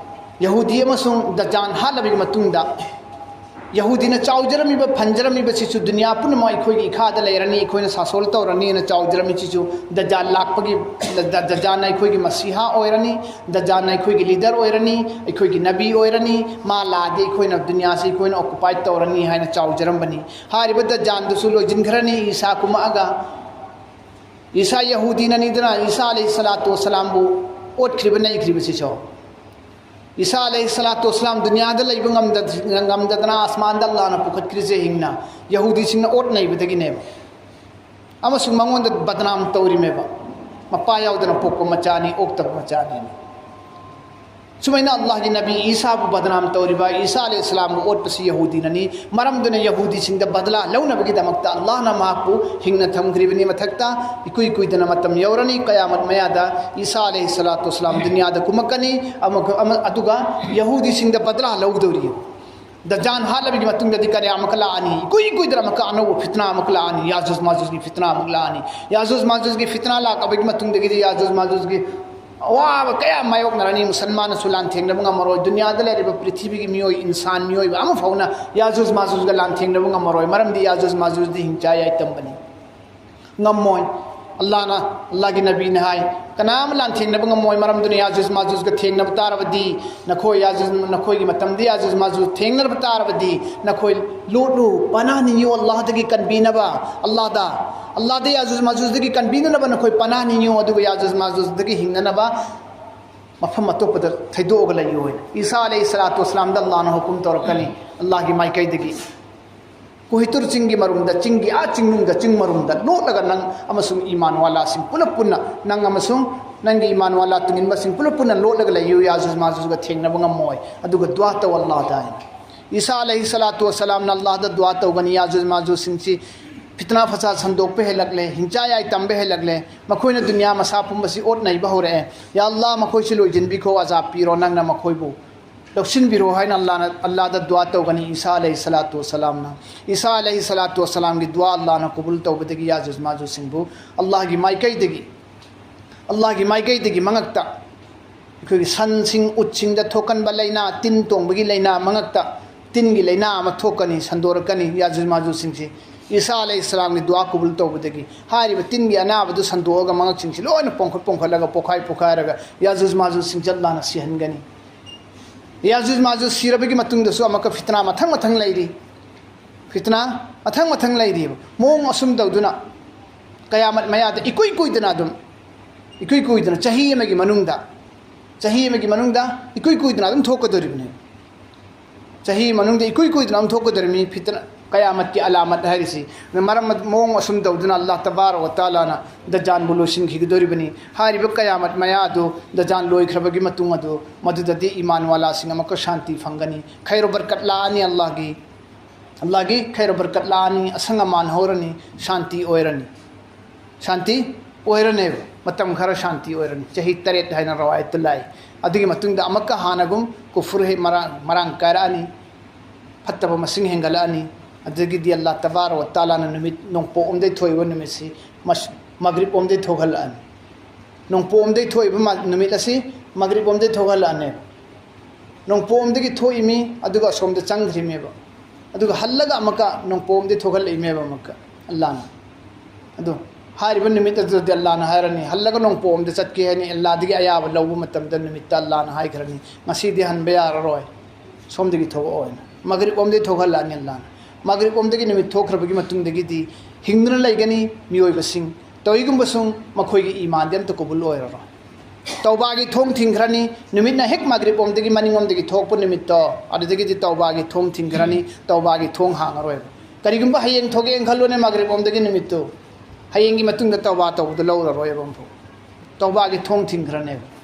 ꯌꯍꯨꯗꯤ ꯑꯃꯁꯨꯡ ꯗꯖꯥꯟ ꯍꯥꯠꯂꯕꯒꯤ ꯃꯇꯨꯡꯗ, ꯌꯍꯨꯗꯤꯅ ꯆꯥꯎꯖꯔꯝꯃꯤꯕ, ꯐꯟꯖꯔꯝꯃꯤꯕꯁꯤꯁꯨ ꯗꯨꯅꯤꯌꯥ ꯄꯨꯝꯅꯃꯛ ꯑꯩꯈꯣꯏꯒꯤ ꯏꯈꯥꯗ ꯂꯩꯔꯅꯤ, ꯑꯩꯈꯣꯏꯅ ꯁꯥꯁꯣꯜ ꯇꯧꯔꯅꯤꯅ ꯆꯥꯎꯖꯔꯝꯃꯤꯁꯤꯁꯨ ꯗꯖꯥꯟ ꯂꯥꯛꯄꯒꯤ, ꯗ-, ꯗꯖꯥꯟꯅ ꯑꯩꯈꯣꯏꯒꯤ ꯃꯁꯤꯍꯥ ꯑꯣꯏꯔꯅꯤ, ꯗꯖꯥꯟꯅ ꯑꯩꯈꯣꯏꯒꯤ ꯂꯤꯗꯔ ꯑꯣꯏꯔꯅꯤ, ꯑꯩꯈꯣꯏꯒꯤ ꯅꯕꯤ ꯑꯣꯏꯔꯅꯤ, ꯃꯥ ꯂꯥꯛꯑꯗꯤ ꯑꯩꯈꯣꯏꯅ ꯗꯨꯅꯤꯌꯥꯁꯤ ꯑꯩꯈꯣꯏꯅ ꯑꯣꯀꯨꯄꯥꯏ ꯇꯧꯔꯅꯤ ꯍꯥꯏꯅ ꯆꯥꯎꯖꯔꯝꯕꯅꯤ꯫ ꯍꯥꯏꯔꯤꯕ ꯗꯖꯥꯟꯗꯨꯁꯨ ꯂꯣꯏꯁꯤꯟꯈ꯭ꯔꯅꯤ, ꯏꯁꯥ ꯀꯨꯝꯃꯛꯑꯒ꯫ ꯏꯁꯥ ꯌꯍꯨꯗꯤꯅꯅꯤꯗꯅ, ꯏꯁꯥ ꯑꯂꯩꯍꯤ ꯁꯂꯥꯇꯨ ꯋꯁꯂꯥꯝꯕꯨ ꯑꯣꯠꯈ꯭ꯔꯤꯕ ꯅꯩꯈ꯭ꯔꯤꯕꯁꯤꯁꯨ꯫ ꯏꯁꯥ ꯑꯂꯩꯍꯤ ꯁꯂꯥꯇꯨ ꯋꯁꯂꯥꯝ ꯗꯨꯅꯤꯌꯥꯗ ꯂꯩꯕ ꯉꯝꯗ-, ꯉꯝꯗꯗꯅ ꯑꯁꯃꯥꯟꯗ ꯑꯜꯂꯥꯍꯅ ꯄꯨꯈꯠꯈ꯭ꯔꯤꯁꯦ ꯍꯤꯡꯅ, ꯌꯍꯨꯗꯤꯁꯤꯡꯅ ꯑꯣꯠ ꯅꯩꯕꯗꯒꯤꯅꯦꯕ꯫ ꯑꯃꯁꯨꯡ ꯃꯉꯣꯟꯗ ꯕꯗꯅꯥꯝ ꯇꯧꯔꯤꯃꯦꯕ, ꯃꯄꯥ ꯌꯥꯎꯗꯅ ꯄꯣꯛꯄ ꯃꯆꯥꯅꯤ, ꯑꯣꯛꯇꯕ ꯃꯆꯥꯅꯤꯅ꯫ ꯁꯨꯃꯥꯏꯅ ꯑꯜꯂꯥꯍꯒꯤ ꯅꯕꯤ ꯏꯁꯥꯕꯨ ꯕꯗꯅꯥꯝ ꯇꯧꯔꯤꯕ, ꯏꯁꯥ ꯑꯂꯩꯍꯤ ꯁꯂꯥꯝꯕꯨ ꯑꯣꯠꯄꯁꯤ ꯌꯍꯨꯗꯤꯅꯅꯤ꯫ ꯃꯔꯝꯗꯨꯅ ꯌꯍꯨꯗꯤꯁꯤꯡꯗ ꯕꯗꯂꯥ ꯂꯧꯅꯕꯒꯤꯗꯃꯛꯇ ꯑꯜꯂꯥꯍꯅ ꯃꯍꯥꯛꯄꯨ ꯍꯤꯡꯅ ꯊꯝꯈ꯭ꯔꯤꯕꯅꯤ꯫ ꯃꯊꯛꯇ ꯏꯀꯨꯏ ꯀꯨꯏꯗꯅ ꯃꯇꯝ ꯌꯧꯔꯅꯤ, ꯀꯌꯥꯃꯠ ꯃꯌꯥꯗ ꯏꯁꯥ ꯑꯂꯩꯍꯤ ꯁꯂꯥꯇꯨ ꯋꯁꯂꯥꯝ ꯗꯨꯅꯤꯌꯥꯗ ꯀꯨꯝꯃꯛꯀꯅꯤ, ꯑꯃꯒ-, ꯑꯃ-, ꯑꯗꯨꯒ ꯌꯍꯨꯗꯤꯁꯤꯡꯗ ꯕꯗꯂꯥ ꯂꯧꯗꯧꯔꯤ꯫ ꯗꯖꯥꯟ ꯍꯥꯠꯂꯕꯒꯤ ꯃꯇꯨꯡꯗꯗꯤ ꯀꯔꯤ ꯑꯃꯨꯛꯀ ꯂꯥꯛꯑꯅꯤ? ꯏꯀꯨꯏ ꯀꯨꯏꯗꯅ ꯑꯃꯨꯛꯀ ꯑꯅꯧꯕ ꯐꯤꯇꯅꯥ ꯑꯃꯨꯛꯀ ꯂꯥꯛꯑꯅꯤ, ꯌꯥꯖꯨꯖ ꯃꯥꯖꯨꯖꯒꯤ ꯐꯤꯇꯅꯥ ꯑꯃꯨꯛ ꯂꯥꯛꯑꯅꯤ꯫ ꯌꯥꯖꯨꯖ ꯃꯥꯖꯨꯖꯒꯤ ꯐꯤꯇꯅꯥ ꯂꯥꯛꯂꯕꯒꯤ ꯃꯇꯨꯡꯗꯒꯤꯗꯤ ꯌꯥꯖꯨꯖ ꯃꯥꯖꯨꯖꯒꯤ ꯑꯋꯥꯕ ꯀꯌꯥ ꯃꯥꯌꯣꯛꯅꯔꯅꯤ, ꯃꯨꯁꯜꯃꯥꯟꯅꯁꯨ ꯂꯥꯟꯊꯦꯡꯅꯕ ꯉꯝꯃꯔꯣꯏ, ꯗꯨꯅꯤꯌꯥꯗ ꯂꯩꯔꯤꯕ ꯄ꯭ꯔꯤꯊꯤꯕꯤꯒꯤ ꯃꯤꯑꯣꯏ, ꯏꯟꯁꯥꯟ ꯃꯤꯑꯣꯏꯕ ꯑꯃꯐꯥꯎꯅ ꯌꯥꯖꯨꯖ ꯃꯥꯖꯨꯖꯒ ꯂꯥꯟꯊꯦꯡꯅꯕ ꯉꯝꯃꯔꯣꯏ, ꯃꯔꯝꯗꯤ ꯌꯥꯖꯨꯖ ꯃꯥꯖꯨꯖꯗꯤ ꯍꯤꯡꯆꯥ ꯌꯥꯏ ꯇꯝꯕꯅꯤ꯫ ꯉꯝꯃꯣꯏ꯫ ꯑꯜꯂꯥꯍꯅ, ꯑꯜꯂꯥꯍꯒꯤ ꯅꯕꯤꯅ ꯍꯥꯏ, "ꯀꯅꯥ ꯑꯃ ꯂꯥꯟꯊꯦꯡꯅꯕ ꯉꯝꯃꯣꯏ, ꯃꯔꯝꯗꯨꯅ ꯌꯥꯖꯨꯖ ꯃꯥꯖꯨꯖꯒ ꯊꯦꯡꯅꯕ ꯇꯥꯔꯕꯗꯤ, ꯅꯈꯣꯏ ꯌꯥꯖꯨꯖ, ꯅꯈꯣꯏꯒꯤ ꯃꯇꯝꯗ ꯌꯥꯖꯨꯖ ꯃꯥꯖꯨꯖ ꯊꯦꯡꯅꯔꯕ ꯇꯥꯔꯕꯗꯤ, ꯅꯈꯣꯏ ꯂꯣꯠꯂꯨ, ꯄꯅꯥꯍ ꯅꯤꯌꯨ ꯑꯜꯂꯥꯍꯗꯒꯤ ꯀꯟꯕꯤꯅꯕ, ꯑꯜꯂꯥꯍꯗ, ꯑꯜꯂꯥꯍꯗ ꯌꯥꯖꯨꯖ ꯃꯥꯖꯨꯖꯗꯒꯤ ꯀꯟꯕꯤꯅꯅꯕ ꯅꯈꯣꯏ ꯄꯅꯥꯍ ꯅꯤꯌꯨ, ꯑꯗꯨꯒ ꯌꯥꯖꯨꯖ ꯃꯥꯖꯨꯖꯗꯒꯤ ꯍꯤꯡꯅꯅꯕ ꯃꯐꯝ ꯑꯇꯣꯞꯄꯗ ꯊꯩꯗꯣꯛꯑꯒ ꯂꯩꯌꯨ" ꯍꯥꯏꯅ ꯏꯁꯥ ꯑꯂꯩꯍꯤ ꯁꯂꯥꯇꯨ ꯋꯁꯂꯥꯝꯗ ꯑꯜꯂꯥꯍꯅ ꯍꯨꯀꯨꯝ ꯇꯧꯔꯛꯀꯅꯤ, ꯑꯜꯂꯥꯍꯒꯤ ꯃꯥꯏꯀꯩꯗꯒꯤ꯫ ꯀꯣꯍꯤꯇꯨꯔ ꯆꯤꯡꯒꯤ ꯃꯔꯨꯝꯗ, ꯆꯤꯡꯒꯤ ꯑꯥ ꯆꯤꯡꯅꯨꯡꯗ, ꯆꯤꯡ ꯃꯔꯨꯝꯗ ꯂꯣꯠꯂꯒ ꯅꯪ ꯑꯃꯁꯨꯡ ꯏꯃꯥꯟꯋꯥꯂꯥꯁꯤꯡ ꯄꯨꯂꯞ ꯄꯨꯟꯅ, ꯅꯪ ꯑꯃꯁꯨꯡ ꯅꯪꯒꯤ ꯏꯃꯥꯟꯋꯥꯂꯥ ꯇꯨꯡꯏꯟꯕꯁꯤꯡ ꯄꯨꯂꯞ ꯄꯨꯟꯅ ꯂꯣꯠꯂꯒ ꯂꯩꯌꯨ, ꯌꯥꯖꯨꯖ ꯃꯥꯖꯨꯖꯒ ꯊꯦꯡꯅꯕ ꯉꯝꯃꯣꯏ꯫ ꯑꯗꯨꯒ ꯗꯨꯋꯥ ꯇꯧ ꯑꯜꯂꯥꯍꯗ ꯍꯥꯏꯅ꯫ ꯏꯁꯥ ꯑꯂꯩꯍꯤ ꯁꯂꯥꯇꯨ ꯋꯁꯂꯥꯝꯅ ꯑꯜꯂꯥꯍꯗ ꯗꯨꯋꯥ ꯇꯧꯒꯅꯤ, ꯌꯥꯖꯨꯖ ꯃꯥꯖꯨꯖꯁꯤꯡꯁꯤ ꯐꯤꯇꯅꯥ ꯐꯁꯥꯗ ꯁꯟꯗꯣꯛꯄ ꯍꯦꯜꯂꯛꯂꯦ, ꯍꯤꯡꯆꯥ ꯌꯥꯏ ꯇꯝꯕ ꯍꯦꯜꯂꯛꯂꯦ, ꯃꯈꯣꯏꯅ ꯗꯨꯅꯤꯌꯥ ꯃꯁꯥ ꯄꯨꯝꯕꯁꯤ ꯑꯣꯠ ꯅꯩꯕ ꯍꯧꯔꯛꯑꯦ꯫ ꯌꯥ ꯑꯜꯂꯥꯍ, ꯃꯈꯣꯏꯁꯤ ꯂꯣꯏꯁꯤꯟꯕꯤꯈꯣ, ꯑꯖꯥꯕ ꯄꯤꯔꯣ, ꯅꯪꯅ ꯃꯈꯣꯏꯕꯨ ꯂꯧꯁꯤꯟꯕꯤꯔꯣ ꯍꯥꯏꯅ ꯑꯜꯂꯥꯅ, ꯑꯜꯂꯥꯗ ꯗꯨꯋꯥ ꯇꯧꯒꯅꯤ꯫ ꯏꯁꯥ ꯑꯂꯩꯍꯤ ꯁꯂꯥꯇꯨ ꯋꯁꯂꯥꯝꯅ, ꯏꯁꯥ ꯑꯂꯩꯍꯤ ꯁꯂꯥꯇꯨ ꯋꯁꯂꯥꯝꯒꯤ ꯗꯨꯋꯥ ꯑꯜꯂꯥꯅ ꯀꯕꯨꯜ ꯇꯧꯕꯗꯒꯤ ꯌꯥꯖꯨꯖ ꯃꯥꯖꯨꯖꯁꯤꯡꯕꯨ ꯑꯜꯂꯥꯍꯒꯤ ꯃꯥꯏꯀꯩꯗꯒꯤ, ꯑꯜꯂꯥꯍꯒꯤ ꯃꯥꯏꯀꯩꯗꯒꯤ ꯃꯉꯛꯇ ꯑꯩꯈꯣꯏꯒꯤ ꯁꯟꯁꯤꯡ, ꯎꯠꯁꯤꯡꯗ ꯊꯣꯛꯀꯟꯕ ꯂꯥꯏꯅꯥ, ꯇꯤꯟ ꯇꯣꯡꯕꯒꯤ ꯂꯥꯏꯅꯥ, ꯃꯉꯛꯇ ꯇꯤꯟꯒꯤ ꯂꯥꯏꯅꯥ ꯑꯃ ꯊꯣꯛꯀꯅꯤ, ꯁꯟꯗꯣꯔꯛꯀꯅꯤ ꯌꯥꯖꯨꯖ ꯃꯥꯖꯨꯖꯁꯤꯡꯁꯤ꯫ ꯏꯁꯥ ꯑꯂꯩꯍꯤ ꯁꯂꯥꯝꯒꯤ ꯗꯨꯋꯥ ꯀꯕꯨꯜ ꯇꯧꯕꯗꯒꯤ ꯍꯥꯏꯔꯤꯕ ꯇꯤꯟꯒꯤ ꯑꯅꯥꯕꯗꯨ ꯁꯟꯗꯣꯛꯑꯒ ꯃꯉꯛꯁꯤꯡꯁꯤ ꯂꯣꯏꯅ ꯄꯣꯡꯈꯠ ꯄꯣꯡꯈꯠꯂꯒ, ꯄꯣꯈꯥꯏ ꯄꯣꯈꯥꯏꯔꯒ ꯌꯥꯖꯨꯖ ꯃꯥꯖꯨꯖꯁꯤꯡꯁꯤ ꯑꯜꯂꯥꯅ ꯁꯤꯍꯟꯒꯅꯤ꯫ ꯌꯥꯖꯨꯖ ꯃꯥꯖꯨꯖ ꯁꯤꯔꯕꯒꯤ ꯃꯇꯨꯡꯗꯁꯨ ꯑꯃꯨꯛꯀ ꯐꯤꯇꯅꯥ ꯃꯊꯪ ꯃꯊꯪ ꯂꯩꯔꯤ꯫ ꯐꯤꯇꯅꯥ ꯃꯊꯪ ꯃꯊꯪ ꯂꯩꯔꯤꯕ ꯃꯑꯣꯡ ꯑꯁꯨꯝ ꯇꯧꯗꯨꯅ ꯀꯌꯥꯃꯠ ꯃꯌꯥꯗ ꯏꯀꯨꯏ ꯀꯨꯏꯗꯅ ꯑꯗꯨꯝ, ꯏꯀꯨꯏ ꯀꯨꯏꯗꯅ ꯆꯍꯤ ꯑꯃꯒꯤ ꯃꯅꯨꯡꯗ, ꯆꯍꯤ ꯑꯃꯒꯤ ꯃꯅꯨꯡꯗ ꯏꯀꯨꯏ ꯀꯨꯏꯗꯅ ꯑꯗꯨꯝ ꯊꯣꯛꯀꯗꯧꯔꯤꯕꯅꯦ꯫ ꯆꯍꯤ ꯃꯅꯨꯡꯗ ꯏꯀꯨꯏ ꯀꯨꯏꯗꯅ ꯑꯗꯨꯝ ꯊꯣꯛꯀꯗꯧꯔꯤꯕꯅꯤ ꯐꯤꯇꯅ, ꯀꯌꯥꯃꯠꯀꯤ ꯑꯂꯥꯃꯠ ꯍꯥꯏꯔꯤꯁꯤ꯫ ꯃꯔꯝ ꯑꯗꯨ, ꯃꯑꯣꯡ ꯑꯁꯨꯝ ꯇꯧꯗꯨꯅ ꯑꯜꯂꯥꯍ ꯇꯕꯥꯔꯛ ꯋ ꯇꯥꯂꯥꯅ ꯗꯖꯥꯟꯕꯨ ꯂꯣꯏꯁꯤꯟꯈꯤꯒꯗꯧꯔꯤꯕꯅꯤ꯫ ꯍꯥꯏꯔꯤꯕ ꯀꯌꯥꯃꯠ ꯃꯌꯥ ꯑꯗꯨ, ꯗꯖꯥꯟ ꯂꯣꯏꯈ꯭ꯔꯕꯒꯤ ꯃꯇꯨꯡ ꯑꯗꯨ, ꯃꯗꯨꯗꯗꯤ ꯏꯃꯥꯟ ꯋꯥꯂꯥꯁꯤꯡ ꯑꯃꯨꯛꯀ ꯁꯥꯟꯇꯤ ꯐꯪꯒꯅꯤ꯫ ꯈꯩꯔꯣ ꯕꯔꯀꯠ ꯂꯥꯛꯑꯅꯤ ꯑꯜꯂꯥꯍꯒꯤ꯫ ꯑꯜꯂꯥꯍꯒꯤ ꯈꯩꯔꯣ ꯕꯔꯀꯠ ꯂꯥꯛꯑꯅꯤ, ꯑꯁꯪ ꯑꯃꯥꯟ ꯍꯧꯔꯅꯤ, ꯁꯥꯟꯇꯤ ꯑꯣꯏꯔꯅꯤ꯫ ꯁꯥꯟꯇꯤ ꯑꯣꯏꯔꯅꯦꯕ꯫ ꯃꯇꯝ ꯈꯔ ꯁꯥꯟꯇꯤ ꯑꯣꯏꯔꯅꯤ꯫ ꯆꯍꯤ ꯇꯔꯦꯠ ꯍꯥꯏꯅ ꯔꯋꯥꯌꯠꯇ ꯂꯥꯛꯏ꯫ ꯑꯗꯨꯒꯤ ꯃꯇꯨꯡꯗ ꯑꯃꯨꯛꯀ ꯍꯥꯟꯅꯒꯨꯝ ꯀꯨꯐꯨꯔ ꯍꯦꯛ ꯃꯔꯥꯡ, ꯃꯔꯥꯡ ꯀꯥꯏꯔꯛꯑꯅꯤ꯫ ꯐꯠꯇꯕ ꯃꯁꯤꯡ ꯍꯦꯟꯒꯠꯂꯛꯑꯅꯤ꯫ ꯑꯗꯨꯗꯒꯤꯗꯤ ꯑꯜꯂꯥꯍ ꯇꯕꯥꯔꯛ ꯋ ꯇꯥꯂꯥꯅ ꯅꯨꯃꯤꯠ ꯅꯣꯡꯄꯣꯛꯂꯣꯝꯗꯩ ꯊꯣꯛꯏꯕ ꯅꯨꯃꯤꯠꯁꯤ ꯃꯁ-, ꯃꯒ꯭ꯔꯤꯕꯂꯣꯝꯗꯩ ꯊꯣꯛꯍꯜꯂꯛꯑꯅꯤ꯫ ꯅꯣꯡꯄꯣꯛꯂꯣꯝꯗꯩ ꯊꯣꯛꯏꯕ ꯃ-, ꯅꯨꯃꯤꯠ ꯑꯁꯤ ꯃꯒ꯭ꯔꯤꯕꯂꯣꯝꯗꯩ ꯊꯣꯛꯍꯜꯂꯛꯑꯅꯦꯕ꯫ ꯅꯣꯡꯄꯣꯛꯂꯣꯝꯗꯒꯤ ꯊꯣꯛꯏꯃꯤ, ꯑꯗꯨꯒ ꯑꯁꯣꯝꯗ ꯆꯪꯈ꯭ꯔꯤꯃꯦꯕ꯫ ꯑꯗꯨꯒ ꯍꯜꯂꯒ ꯑꯃꯨꯛꯀ ꯅꯣꯡꯄꯣꯛꯂꯣꯝꯗꯩ ꯊꯣꯛꯍꯜꯂꯛꯏꯃꯦꯕ ꯑꯃꯨꯛꯀ ꯑꯜꯂꯥꯍꯅ꯫ ꯑꯗꯨ ꯍꯥꯏꯔꯤꯕ ꯅꯨꯃꯤꯠ ꯑꯗꯨꯗꯗꯤ ꯑꯜꯂꯥꯍꯅ ꯍꯥꯏꯔꯅꯤ, "ꯍꯜꯂꯒ ꯅꯣꯡꯄꯣꯛꯂꯣꯝꯗ ꯆꯠꯀꯦ" ꯍꯥꯏꯅ ꯑꯜꯂꯥꯍꯗꯒꯤ ꯑꯌꯥꯕ ꯂꯧꯕ ꯃꯇꯝꯗ ꯅꯨꯃꯤꯠꯇ ꯑꯜꯂꯥꯍꯅ ꯍꯥꯏꯈ꯭ꯔꯅꯤ, "ꯉꯁꯤꯗꯤ ꯍꯟꯕ ꯌꯥꯔꯔꯣꯏ, ꯁꯣꯝꯗꯒꯤ ꯊꯣꯛꯂꯛꯑꯣ" ꯍꯥꯏꯅ꯫ ꯃꯒ꯭ꯔꯤꯕꯂꯣꯝꯗꯒꯤ ꯊꯣꯛꯍꯜꯂꯛꯑꯅꯤ ꯑꯜꯂꯥꯍꯅ꯫ ꯃꯒ꯭ꯔꯤꯕꯂꯣꯝꯗꯒꯤ ꯅꯨꯃꯤꯠ ꯊꯣꯛꯈ꯭ꯔꯕꯒꯤ ꯃꯇꯨꯡꯗꯒꯤꯗꯤ ꯍꯤꯡꯗꯨꯅ ꯂꯩꯒꯅꯤ ꯃꯤꯑꯣꯏꯕꯁꯤꯡ꯫ ꯇꯧꯏꯒꯨꯝꯕꯁꯨꯡ ꯃꯈꯣꯏꯒꯤ ꯏꯃꯥꯟꯗꯤ ꯑꯝꯇ ꯀꯕꯨꯜ ꯑꯣꯏꯔꯔꯣꯏ꯫ ꯇꯧꯕꯥꯒꯤ ꯊꯣꯡ ꯊꯤꯡꯈ꯭ꯔꯅꯤ꯫ ꯅꯨꯃꯤꯠꯅ ꯍꯦꯛ ꯃꯒ꯭ꯔꯤꯕꯂꯣꯝꯗꯒꯤ ꯃꯅꯤꯡꯂꯣꯝꯗꯒꯤ ꯊꯣꯛꯄ ꯅꯨꯃꯤꯠꯇꯣ, ꯑꯗꯨꯗꯒꯤꯗꯤ ꯇꯧꯕꯥꯒꯤ ꯊꯣꯡ ꯊꯤꯡꯈ꯭ꯔꯅꯤ, ꯇꯧꯕꯥꯒꯤ ꯊꯣꯡ ꯍꯥꯡꯉꯔꯣꯏꯕ꯫ ꯀꯔꯤꯒꯨꯝꯕ ꯍꯌꯦꯡ ꯊꯣꯛꯂꯛꯑꯦꯅ ꯈꯜꯂꯣꯅꯦ ꯃꯒ꯭ꯔꯤꯕꯂꯣꯝꯗꯒꯤ ꯅꯨꯃꯤꯠꯇꯨ, ꯍꯌꯦꯡꯒꯤ ꯃꯇꯨꯡꯗ ꯇꯧꯕꯥ ꯇꯧꯕꯗ ꯂꯧꯔꯔꯣꯏꯕ ꯑꯃꯐꯥꯎ꯫ ꯇꯧꯕꯥꯒꯤ ꯊꯣꯡ ꯊꯤꯡꯈ꯭ꯔꯅꯦꯕ꯫